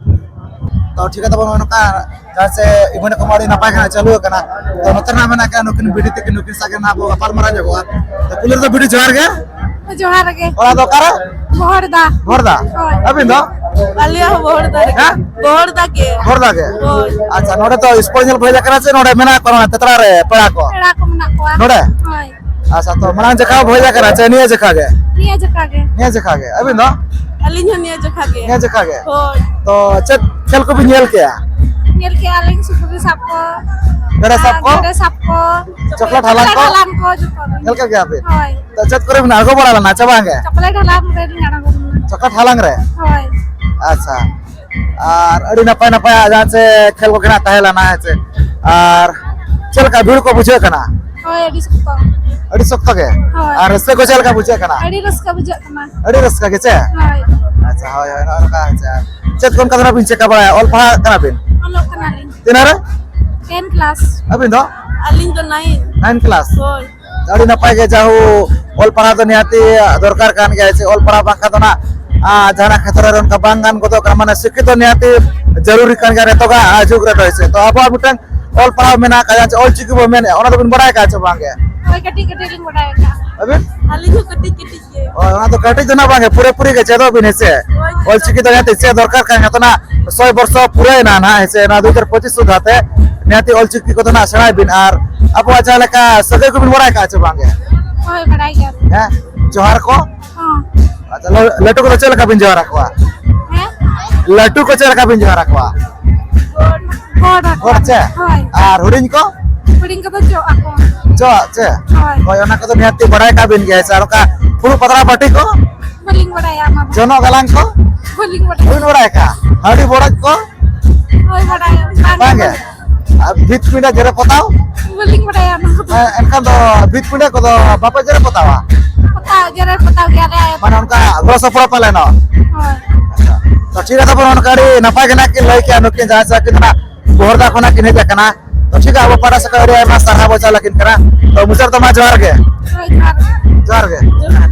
ᱛᱚ ᱴᱷᱤᱠ ᱜᱮᱭᱟ, ᱛᱟᱵᱚᱱ ᱱᱚᱜᱼᱚ ᱱᱚᱝᱠᱟ ᱡᱟᱦᱟᱸ ᱪᱮ event ᱠᱚᱢᱟ ᱟᱹᱰᱤ ᱱᱟᱯᱟᱭ ᱜᱮ ᱱᱟᱜ ᱪᱟᱹᱞᱩ ᱟᱠᱟᱱᱟ᱾ ᱛᱚ ᱱᱚᱛᱮ ᱨᱮᱱᱟᱜ ᱢᱮᱱᱟᱜ ᱠᱤᱱᱟ ᱱᱩᱠᱤᱱ ᱵᱤᱴᱤ ᱛᱟᱹᱠᱤᱱ, ᱱᱩᱠᱤᱱ ᱥᱟᱶ ᱜᱮ ᱱᱟᱜ ᱵᱚ ᱜᱟᱯᱟᱞ ᱢᱟᱨᱟᱣ ᱧᱚᱜᱚᱜᱼᱟ᱾ ᱛᱚ ᱯᱩᱭᱞᱩ ᱨᱮᱫᱚ ᱵᱤᱴᱤ ᱡᱚᱦᱟᱨ ᱜᱮ᱾ ᱡᱚᱦᱟᱨ ᱜᱮ᱾ ᱚᱲᱟᱜ ᱫᱚ ᱚᱠᱟᱨᱮ? ᱵᱚᱦᱚᱲᱫᱟ᱾ ᱵᱚᱦᱚᱲᱫᱟ? ᱦᱳᱭ᱾ ᱟᱹᱵᱤᱱ ᱫᱚ? ᱟᱞᱮᱭᱟᱜ ᱦᱚᱸ ᱵᱚᱦᱚᱲᱫᱟ ᱨᱮᱜᱮ᱾ ᱦᱮᱸ? ᱵᱚᱦᱚᱲᱫᱟ ᱜᱮ᱾ ᱵᱚᱦᱚᱲᱫᱟ ᱜᱮ? ᱦᱳᱭ᱾ ᱟᱪᱪᱷᱟ, ᱱᱚᱰᱮ ᱫᱚ sport ᱧᱮᱞ ᱯᱮ ᱦᱮᱡ ᱟᱠᱟᱱᱟ ᱥᱮ ᱱᱚᱰᱮ ᱢᱮᱱᱟᱜ ᱠᱚᱣᱟ ᱱᱚᱰᱮ ᱛᱮᱛᱲᱟ ᱨᱮ ᱯᱮᱲᱟ ᱠᱚ? ᱯᱮᱲᱟ ᱠᱚ ᱢᱮᱱᱟᱜ ᱠᱚᱣᱟ᱾ ᱱᱚᱰᱮ? ᱦᱳᱭ᱾ ᱟᱪᱪᱷᱟ, ᱛᱚ ᱢᱟᱲᱟᱝ ᱡᱚᱠᱷᱟ ᱵᱚ ᱦᱮᱡ ᱟᱠᱟᱱᱟ ᱪᱮ ᱱᱤᱭᱟᱹ ᱡᱚᱠᱷᱟ ᱜᱮ? ᱱᱤᱭᱟᱹ ᱡᱚᱠᱷᱟ ᱜᱮ᱾ ᱱᱤᱭᱟᱹ ᱡᱚᱠᱷᱟ ᱜᱮ᱾ ᱟᱹᱵᱤᱱ ᱫᱚ? ᱟᱹᱞᱤᱧ ᱦᱚᱸ ᱱᱤᱭᱟᱹ ᱡᱚᱠᱷᱟ ᱜᱮ᱾ ᱱᱤᱭᱟᱹ ᱡᱚᱠᱷᱟ ᱜᱮ? ᱦᱳᱭ᱾ ᱛᱚ ᱪᱮᱫ ᱠᱷᱮᱞ ᱠᱚᱵᱤᱱ ᱧᱮᱞ ᱠᱮᱜᱼᱟ? ᱧᱮᱞ ᱠᱮᱜᱼᱟ ᱞᱤᱧ ᱥᱩᱠᱨᱤ ᱥᱟᱵ ᱠᱚ᱾ ᱜᱮᱰᱮ ᱥᱟᱵ ᱟᱨ ᱠᱚ? ᱜᱮᱰᱮ ᱥᱟᱵ ᱠᱚ᱾ ᱪᱚᱠᱞᱮᱴ ᱦᱟᱞᱟᱝ ᱠᱚ? ᱪᱚᱠᱞᱮᱴ ᱦᱟᱞᱟᱝ ᱠᱚ ᱡᱚᱛᱚ ᱜᱮ᱾ ᱧᱮᱞ ᱠᱮᱫ ᱜᱮᱭᱟ ᱵᱤᱱ? ᱦᱳᱭ᱾ ᱛᱚ ᱪᱮᱫ ᱠᱚᱨᱮ ᱵᱤᱱ ᱟᱬᱜᱚ ᱵᱟᱲᱟ ᱞᱮᱱᱟ ᱪᱮ ᱵᱟᱝ ᱜᱮ? ᱪᱚᱠᱞᱮᱴ ᱦᱟᱞᱟᱝ ᱨᱮᱞᱤᱧ ᱟᱬᱜᱚ ᱞᱮᱱᱟ᱾ ᱪᱚᱠᱞᱮᱴ ᱦᱟᱞᱟᱝ ᱨᱮ? ᱦᱳᱭ᱾ ᱟᱪᱪᱷᱟ᱾ ᱟᱨ ᱟᱹᱰᱤ ᱱᱟᱯᱟᱭ ᱱᱟᱯᱟᱭ ᱡᱟᱦᱟᱸ ᱪᱮ ᱠᱷᱮᱞ ᱠᱚ ᱜᱮ ᱱᱟᱜ ᱛᱟᱦᱮᱸ ᱞᱮᱱᱟ, ᱦᱮᱸ ᱪᱮ? ᱟᱨ ᱪᱮᱫ ᱞᱮᱠᱟ ᱵᱷᱤᱲ ᱠᱚ ᱵᱩᱡᱷᱟᱹᱜ ᱠᱟᱱᱟ? ᱦᱳᱭ, ᱟᱹᱰᱤ ᱥᱚᱠᱛᱚ᱾ ᱟᱹᱰᱤ ᱥᱚᱠᱛᱚ ᱜᱮ? ᱦᱳᱭ᱾ ᱟᱨ ᱨᱟᱹᱥᱠᱟᱹ ᱠᱚ ᱪᱮᱫ ᱞᱮᱠᱟ ᱵᱩᱡᱷᱟᱹᱜ ᱠᱟᱱᱟ? ᱟᱹᱰᱤ ᱨᱟᱹᱥᱠᱟᱹ ᱵᱩᱡᱷᱟᱹᱜ ᱠᱟᱱᱟ᱾ ᱟᱹᱰᱤ ᱨᱟᱹᱥᱠᱟᱹ ᱜᱮ ᱪᱮ? ᱦᱳᱭ᱾ ᱟᱪᱪᱷᱟ, ᱦᱳᱭ, ᱦᱳᱭ, ᱱᱚᱜᱼᱚ ᱱᱚᱝᱠᱟ, ᱟᱪᱪᱷᱟ᱾ ᱪᱮᱫ ᱠᱚ ᱚᱱᱠᱟ ᱫᱚ ᱱᱟᱜ ᱵᱤᱱ ᱪᱮᱠᱟ ᱵᱟᱲᱟᱭᱟ? ᱚᱞ ᱯᱟᱲᱦᱟᱜ ᱠᱟᱱᱟ ᱵᱤᱱ? ᱚᱞᱚᱜ ᱠᱟᱱᱟᱞᱤᱧ᱾ ᱛᱤᱱᱟᱹᱜ ᱨᱮ? Ten class᱾ ᱟᱹᱵᱤᱱ ᱫᱚ? ᱟᱹᱞᱤᱧ ᱫᱚ nine᱾ Nine class? ᱦᱳᱭ᱾ ᱟᱹᱰᱤ ᱱᱟᱯᱟᱭ ᱜᱮ, ᱡᱟᱦᱳ ᱚᱞ ᱯᱟᱲᱦᱟᱣ ᱫᱚ ᱱᱤᱦᱟᱹᱛᱤ ᱫᱚᱨᱠᱟᱨ ᱠᱟᱱ ᱜᱮᱭᱟ, ᱪᱮ ᱚᱞ ᱯᱟᱲᱦᱟᱣ ᱵᱟᱝᱠᱷᱟᱱ ᱫᱚ ᱱᱟᱜ, ᱟ, ᱡᱟᱦᱟᱱᱟᱜ ᱠᱷᱮᱛᱨᱚ ᱨᱮ ᱚᱱᱠᱟ ᱵᱟᱝ ᱜᱟᱱ ᱜᱚᱫᱚᱜ ᱠᱟᱱᱟ, ᱢᱟᱱᱮ ᱥᱤᱠᱠᱷᱤᱛᱚ ᱱᱤᱦᱟᱹᱛᱤ ᱡᱟᱹᱨᱩᱨᱤ ᱠᱟᱱ ᱜᱮᱭᱟ ᱱᱤᱛᱚᱜᱟᱜ, ᱟ, ᱡᱩᱜᱽ ᱨᱮᱫᱚ, ᱦᱮᱸ ᱥᱮ᱾ ᱛᱚ ᱟᱵᱚᱣᱟᱜ ᱢᱤᱫᱴᱟᱝ ᱚᱞ ᱯᱟᱲᱦᱟᱣ ᱢᱮᱱᱟᱜ ᱟᱠᱟᱫ, ᱡᱟᱦᱟᱸ ᱪᱮ ᱚᱞ ᱪᱤᱠᱤ ᱵᱚ ᱢᱮᱱᱮᱫᱼᱟ, ᱚᱱᱟ ᱫᱚᱵᱤᱱ ᱵᱟᱲᱟᱭ ᱟᱠᱟᱫᱼᱟ ᱪᱮ ᱵᱟᱝ ᱜᱮ? ᱦᱳᱭ, ᱠᱟᱹᱴᱤᱡ ᱠᱟᱹᱴᱤᱡ ᱞᱤᱧ ᱵᱟᱰᱟᱭ ᱟᱠᱟᱫᱼᱟ᱾ ᱟᱹᱵᱤᱱ? ᱟᱹᱞᱤᱧ ᱦᱚᱸ ᱠᱟᱹᱴᱤᱡ ᱠᱟᱹᱴᱤᱡ ᱜᱮ᱾ ᱦᱳᱭ, ᱚᱱᱟ ᱫᱚ ᱠᱟᱹᱴᱤᱡ ᱫᱚ ᱱᱟᱜ ᱵᱟᱝ ᱜᱮ, ᱯᱩᱨᱟᱹ ᱯᱩᱨᱤ ᱜᱮ ᱪᱮᱫᱚᱜ ᱵᱤᱱ, ᱦᱮᱸ ᱥᱮ? ᱦᱳᱭ᱾ ᱚᱞᱪᱤᱠᱤ ᱫᱚ ᱱᱤᱦᱟᱹᱛ ᱪᱮᱫ ᱫᱚᱨᱠᱟᱨ ᱠᱟᱱ, ᱡᱚᱛᱚᱱᱟᱜ ᱥᱚᱭ ᱵᱚᱨᱥᱚ ᱯᱩᱨᱟᱹᱭᱮᱱᱟ ᱱᱟᱦᱟᱜ, ᱦᱮᱸ ᱥᱮ? ᱱᱚᱣᱟ ᱫᱩ ᱦᱟᱡᱟᱨ ᱯᱚᱸᱪᱤᱥ ᱥᱩᱫᱷᱟ ᱛᱮ ᱱᱤᱦᱟᱹᱛ ᱚᱞᱪᱤᱠᱤ ᱠᱚᱫᱚ ᱱᱟᱜ ᱥᱮᱬᱟᱭ ᱵᱤᱱ᱾ ᱟᱨ ᱟᱵᱚᱣᱟᱜ ᱡᱟᱦᱟᱸ ᱞᱮᱠᱟ ᱥᱟᱹᱜᱟᱹᱭ ᱠᱚᱵᱤᱱ ᱵᱟᱲᱟᱭ ᱠᱟᱜᱼᱟ ᱪᱮ ᱵᱟᱝ ᱜᱮ? ᱦᱳᱭ, ᱵᱟᱲᱟᱭ ᱜᱮᱭᱟ᱾ ᱦᱮᱸ, ᱡᱚᱦᱟᱨ ᱠᱚ? ᱦᱚᱸ᱾ ᱟᱪᱪᱷᱟ, ᱞᱟᱹ-, ᱞᱟᱹᱴᱩ ᱠᱚᱫᱚ ᱪᱮᱫ ᱞᱮᱠᱟ ᱵᱤᱱ ᱡᱚᱦᱟᱨ ᱟᱠᱚᱣᱟ? ᱦᱮᱸ? ᱞᱟᱹᱴᱩ ᱠᱚ ᱪᱮᱫ ᱞᱮᱠᱟ ᱵᱤᱱ ᱡᱚᱦᱟᱨ ᱟᱠᱚᱣᱟ? ᱜᱚᱰ᱾ ᱜᱚᱰ ᱟᱠᱚ᱾ ᱜᱚᱰ ᱪᱮ? ᱦᱳᱭ᱾ ᱟᱨ ᱦᱩᱰᱤᱧ ᱠᱚ? ᱦᱩᱰᱤᱧ ᱠᱚᱫᱚ ᱪᱚᱜ ᱟᱠᱚ᱾ ᱪᱚᱜ ᱪᱮ? ᱦᱳᱭ᱾ ᱦᱳᱭ, ᱚᱱᱟ ᱠᱚᱫᱚ ᱱᱤᱦᱟᱹᱛᱤ ᱵᱟᱲᱟᱭ ᱠᱟᱜ ᱵᱤᱱ ᱜᱮᱭᱟ, ᱥᱮ ᱟᱨ ᱚᱱᱠᱟ ᱯᱷᱩᱲᱩᱜ ᱯᱟᱛᱲᱟ ᱵᱟᱹᱴᱤ ᱠᱚ? ᱵᱟᱹᱞᱤᱧ ᱵᱟᱲᱟᱭᱟ ᱚᱱᱟ ᱫᱚ᱾ ᱡᱚᱱᱚᱜ ᱜᱟᱞᱟᱝ ᱠᱚ? ᱵᱟᱹᱞᱤᱧ ᱵᱟᱲᱟᱭᱟ᱾ ᱵᱟᱹᱵᱤᱱ ᱵᱟᱲᱟᱭ ᱠᱟᱜᱼᱟ? ᱦᱟᱺᱰᱤ ᱵᱚᱰᱚᱡ ᱠᱚ? ᱦᱳᱭ, ᱵᱟᱲᱟᱭᱟ᱾ ᱵᱟᱝ ᱜᱮ? ᱟᱨ ᱵᱷᱤᱛ ᱯᱤᱸᱰᱟᱹ ᱡᱮᱨᱮᱲ ᱯᱚᱛᱟᱣ? ᱵᱟᱹᱞᱤᱧ ᱵᱟᱲᱟᱭᱟ ᱚᱱᱟ ᱠᱚᱫᱚ᱾ ᱦᱮᱸ, ᱮᱱᱠᱷᱟᱱ ᱫᱚ ᱵᱷᱤᱛ ᱯᱤᱸᱰᱟᱹ ᱠᱚᱫᱚ ᱵᱟᱯᱮ ᱡᱮᱨᱮᱲ ᱯᱚᱛᱟᱣᱟ? ᱯᱚᱛᱟᱣ, ᱡᱮᱨᱮᱲ ᱯᱚᱛᱟᱣ ᱜᱮᱭᱟᱞᱮ᱾ ᱢᱟᱱᱮ ᱚᱱᱠᱟ ᱜᱚᱲᱚ ᱥᱚᱯᱚᱦᱚᱫ ᱯᱟᱞᱮᱱᱚᱜ? ᱦᱳᱭ᱾ ᱟᱪᱪᱷᱟ᱾ ᱛᱚ ᱴᱷᱤᱠ ᱜᱮᱭᱟ, ᱛᱟᱯᱚᱨ ᱚᱱᱠᱟ ᱟᱹᱰᱤ ᱱᱟᱯᱟᱭ ᱜᱮ ᱱᱟᱜ ᱠᱤᱱ ᱞᱟᱹᱭ ᱠᱮᱜᱼᱟ, ᱱᱩᱠᱤᱱ ᱡᱟᱦᱟᱸᱭ ᱥᱮ ᱟᱹᱠᱤᱱ ᱫᱚ ᱱᱟᱜ ᱵᱚᱦᱚᱲᱫᱟ ᱠᱷᱚᱱᱟᱜ ᱠᱤᱱ ᱦᱮᱡ ᱟᱠᱟᱱᱟ᱾ ᱛᱚ ᱴᱷᱤᱠ ᱜᱮᱭᱟ, ᱟᱵᱚ ᱯᱟᱦᱴᱟ ᱥᱮᱫ ᱠᱷᱚᱱ ᱟᱹᱰᱤ ᱟᱭᱢᱟ ᱥᱟᱨᱦᱟᱣ ᱵᱚᱱ ᱪᱟᱞ ᱟᱹᱠᱤᱱ ᱠᱟᱱᱟ᱾ ᱛᱚ ᱢᱩᱪᱟᱹᱫ ᱨᱮᱫᱚ ᱢᱟ ᱡᱚᱦᱟᱨ ᱜᱮ᱾ ᱦᱳᱭ, ᱡᱚᱦᱟᱨ ᱜᱮ᱾ ᱡᱚᱦᱟᱨ ᱜᱮ᱾ ᱡᱚᱦᱟᱨ᱾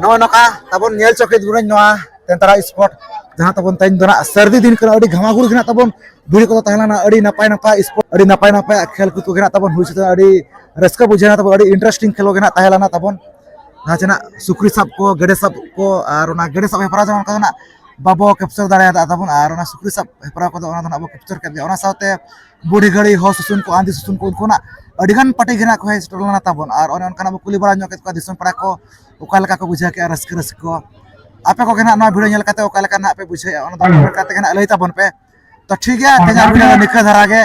ᱱᱚᱜᱼᱚ ᱱᱚᱝᱠᱟ ᱛᱟᱵᱚᱱ ᱧᱮᱞ ᱪᱚ ᱠᱮᱫ ᱵᱚᱱᱟᱹᱧ ᱱᱚᱣᱟ ᱛᱮᱱᱛᱟᱲᱟ ᱥᱯᱳᱨᱴ, ᱡᱟᱦᱟᱸ ᱛᱟᱵᱚᱱ ᱛᱮᱦᱮᱧ ᱫᱚ ᱱᱟᱜ ᱥᱟᱹᱨᱫᱤ ᱫᱤᱱ ᱠᱟᱱᱟ᱾ ᱟᱹᱰᱤ ᱜᱷᱟᱢᱟᱜᱷᱩᱲ ᱜᱮ ᱱᱟᱜ ᱛᱟᱵᱚᱱ ᱵᱷᱤᱲ ᱠᱚᱫᱚ ᱛᱟᱦᱮᱸ ᱞᱮᱱᱟ, ᱟᱹᱰᱤ ᱱᱟᱯᱟᱭ ᱱᱟᱯᱟᱭ ᱥᱯᱳᱨᱴ, ᱟᱹᱰᱤ ᱱᱟᱯᱟᱭ ᱱᱟᱯᱟᱭ ᱠᱷᱮᱞ ᱠᱚ ᱜᱮ ᱱᱟᱜ ᱛᱟᱵᱚᱱ ᱦᱩᱭ ᱥᱟᱹᱛ ᱮᱱᱟ᱾ ᱟᱹᱰᱤ ᱨᱟᱹᱥᱠᱟᱹ ᱵᱩᱡᱷᱟᱹᱣ ᱮᱱᱟ ᱛᱟᱵᱚᱱ, ᱟᱹᱰᱤ ᱤᱱᱴᱟᱨᱮᱥᱴᱤᱝ ᱠᱷᱮᱞ ᱠᱚ ᱜᱮ ᱱᱟᱜ ᱛᱟᱦᱮᱸ ᱞᱮᱱᱟ ᱛᱟᱵᱚᱱ᱾ ᱡᱟᱦᱟᱸ ᱪᱮ ᱱᱟᱜ ᱥᱩᱠᱨᱤ ᱥᱟᱵ ᱠᱚ, ᱜᱮᱰᱮ ᱥᱟᱵ ᱠᱚ, ᱟᱨ ᱚᱱᱟ ᱜᱮᱰᱮ ᱥᱟᱵ ᱦᱮᱯᱨᱟᱣ ᱡᱮᱢᱚᱱ ᱚᱱᱠᱟ ᱫᱚ ᱱᱟᱜ ᱵᱟᱵᱚ ᱠᱮᱯᱪᱟᱨ ᱫᱟᱲᱮᱭᱟᱫᱟ ᱛᱟᱵᱚᱱ, ᱟᱨ ᱚᱱᱟ ᱥᱩᱠᱨᱤ ᱥᱟᱵ ᱦᱮᱯᱨᱟᱣ ᱠᱚᱫᱚ ᱚᱱᱟ ᱫᱚ ᱱᱟᱜ ᱵᱚ ᱠᱮᱯᱪᱟᱨ ᱠᱮᱫ ᱜᱮᱭᱟ᱾ ᱚᱱᱟ ᱥᱟᱶᱛᱮ ᱵᱩᱲᱦᱤ ᱜᱟᱹᱲᱤ, ᱦᱚᱲ ᱥᱩᱥᱩᱱ ᱠᱚ, ᱟᱹᱫᱤ ᱥᱩᱥᱩᱱ ᱠᱚ, ᱩᱱᱠᱩ ᱱᱟᱜ ᱟᱹᱰᱤ ᱜᱟᱱ ᱯᱟᱨᱴᱤ ᱜᱮ ᱱᱟᱜ ᱠᱚ ᱦᱮᱡ ᱥᱮᱴᱮᱨ ᱞᱮᱱᱟ ᱛᱟᱵᱚᱱ, ᱟᱨ ᱚᱱᱮ ᱚᱱᱠᱟᱱᱟᱜ ᱵᱚ ᱠᱩᱞᱤ ᱵᱟᱲᱟ ᱧᱚᱜ ᱠᱮᱫ ᱠᱚᱣᱟ ᱫᱤᱥᱚᱢ ᱯᱮᱲᱟ ᱠᱚ ᱚᱠᱟ ᱞᱮᱠᱟ ᱠᱚ ᱵᱩᱡᱷᱟᱹᱣ ᱠᱮᱜᱼᱟ ᱨᱟᱹᱥᱠᱟᱹ ᱨᱟᱹᱥᱠᱟᱹ ᱠᱚ᱾ ᱟᱯᱮ ᱠᱚᱜᱮ ᱱᱟᱜ ᱱᱚᱣᱟ ᱵᱷᱤᱰᱤᱭᱳ ᱧᱮᱞ ᱠᱟᱛᱮ ᱚᱠᱟ ᱞᱮᱠᱟ ᱱᱟᱜ ᱯᱮ ᱵᱩᱡᱷᱟᱹᱣᱮᱜᱼᱟ, ᱚᱱᱟ ᱫᱚ ᱠᱚᱢᱮᱱᱴ ᱠᱟᱛᱮ ᱜᱮ ᱱᱟᱜ ᱞᱟᱹᱭ ᱛᱟᱵᱚᱱ ᱯᱮ᱾ ᱛᱚ ᱴᱷᱤᱠ ᱜᱮᱭᱟ, ᱛᱮᱦᱮᱧᱟᱜ ᱵᱷᱤᱰᱤᱭᱳ ᱫᱚ ᱱᱤᱝᱠᱟᱹ ᱫᱷᱟᱨᱟ ᱜᱮ᱾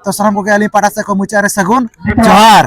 ᱛᱚ ᱥᱟᱱᱟᱢ ᱠᱚᱜᱮ ᱟᱹᱞᱤᱧ ᱯᱟᱦᱴᱟ ᱥᱮᱫ ᱠᱷᱚᱱ ᱢᱩᱪᱟᱹᱫ ᱨᱮ ᱥᱟᱹᱜᱩᱱ ᱡᱚᱦᱟᱨ᱾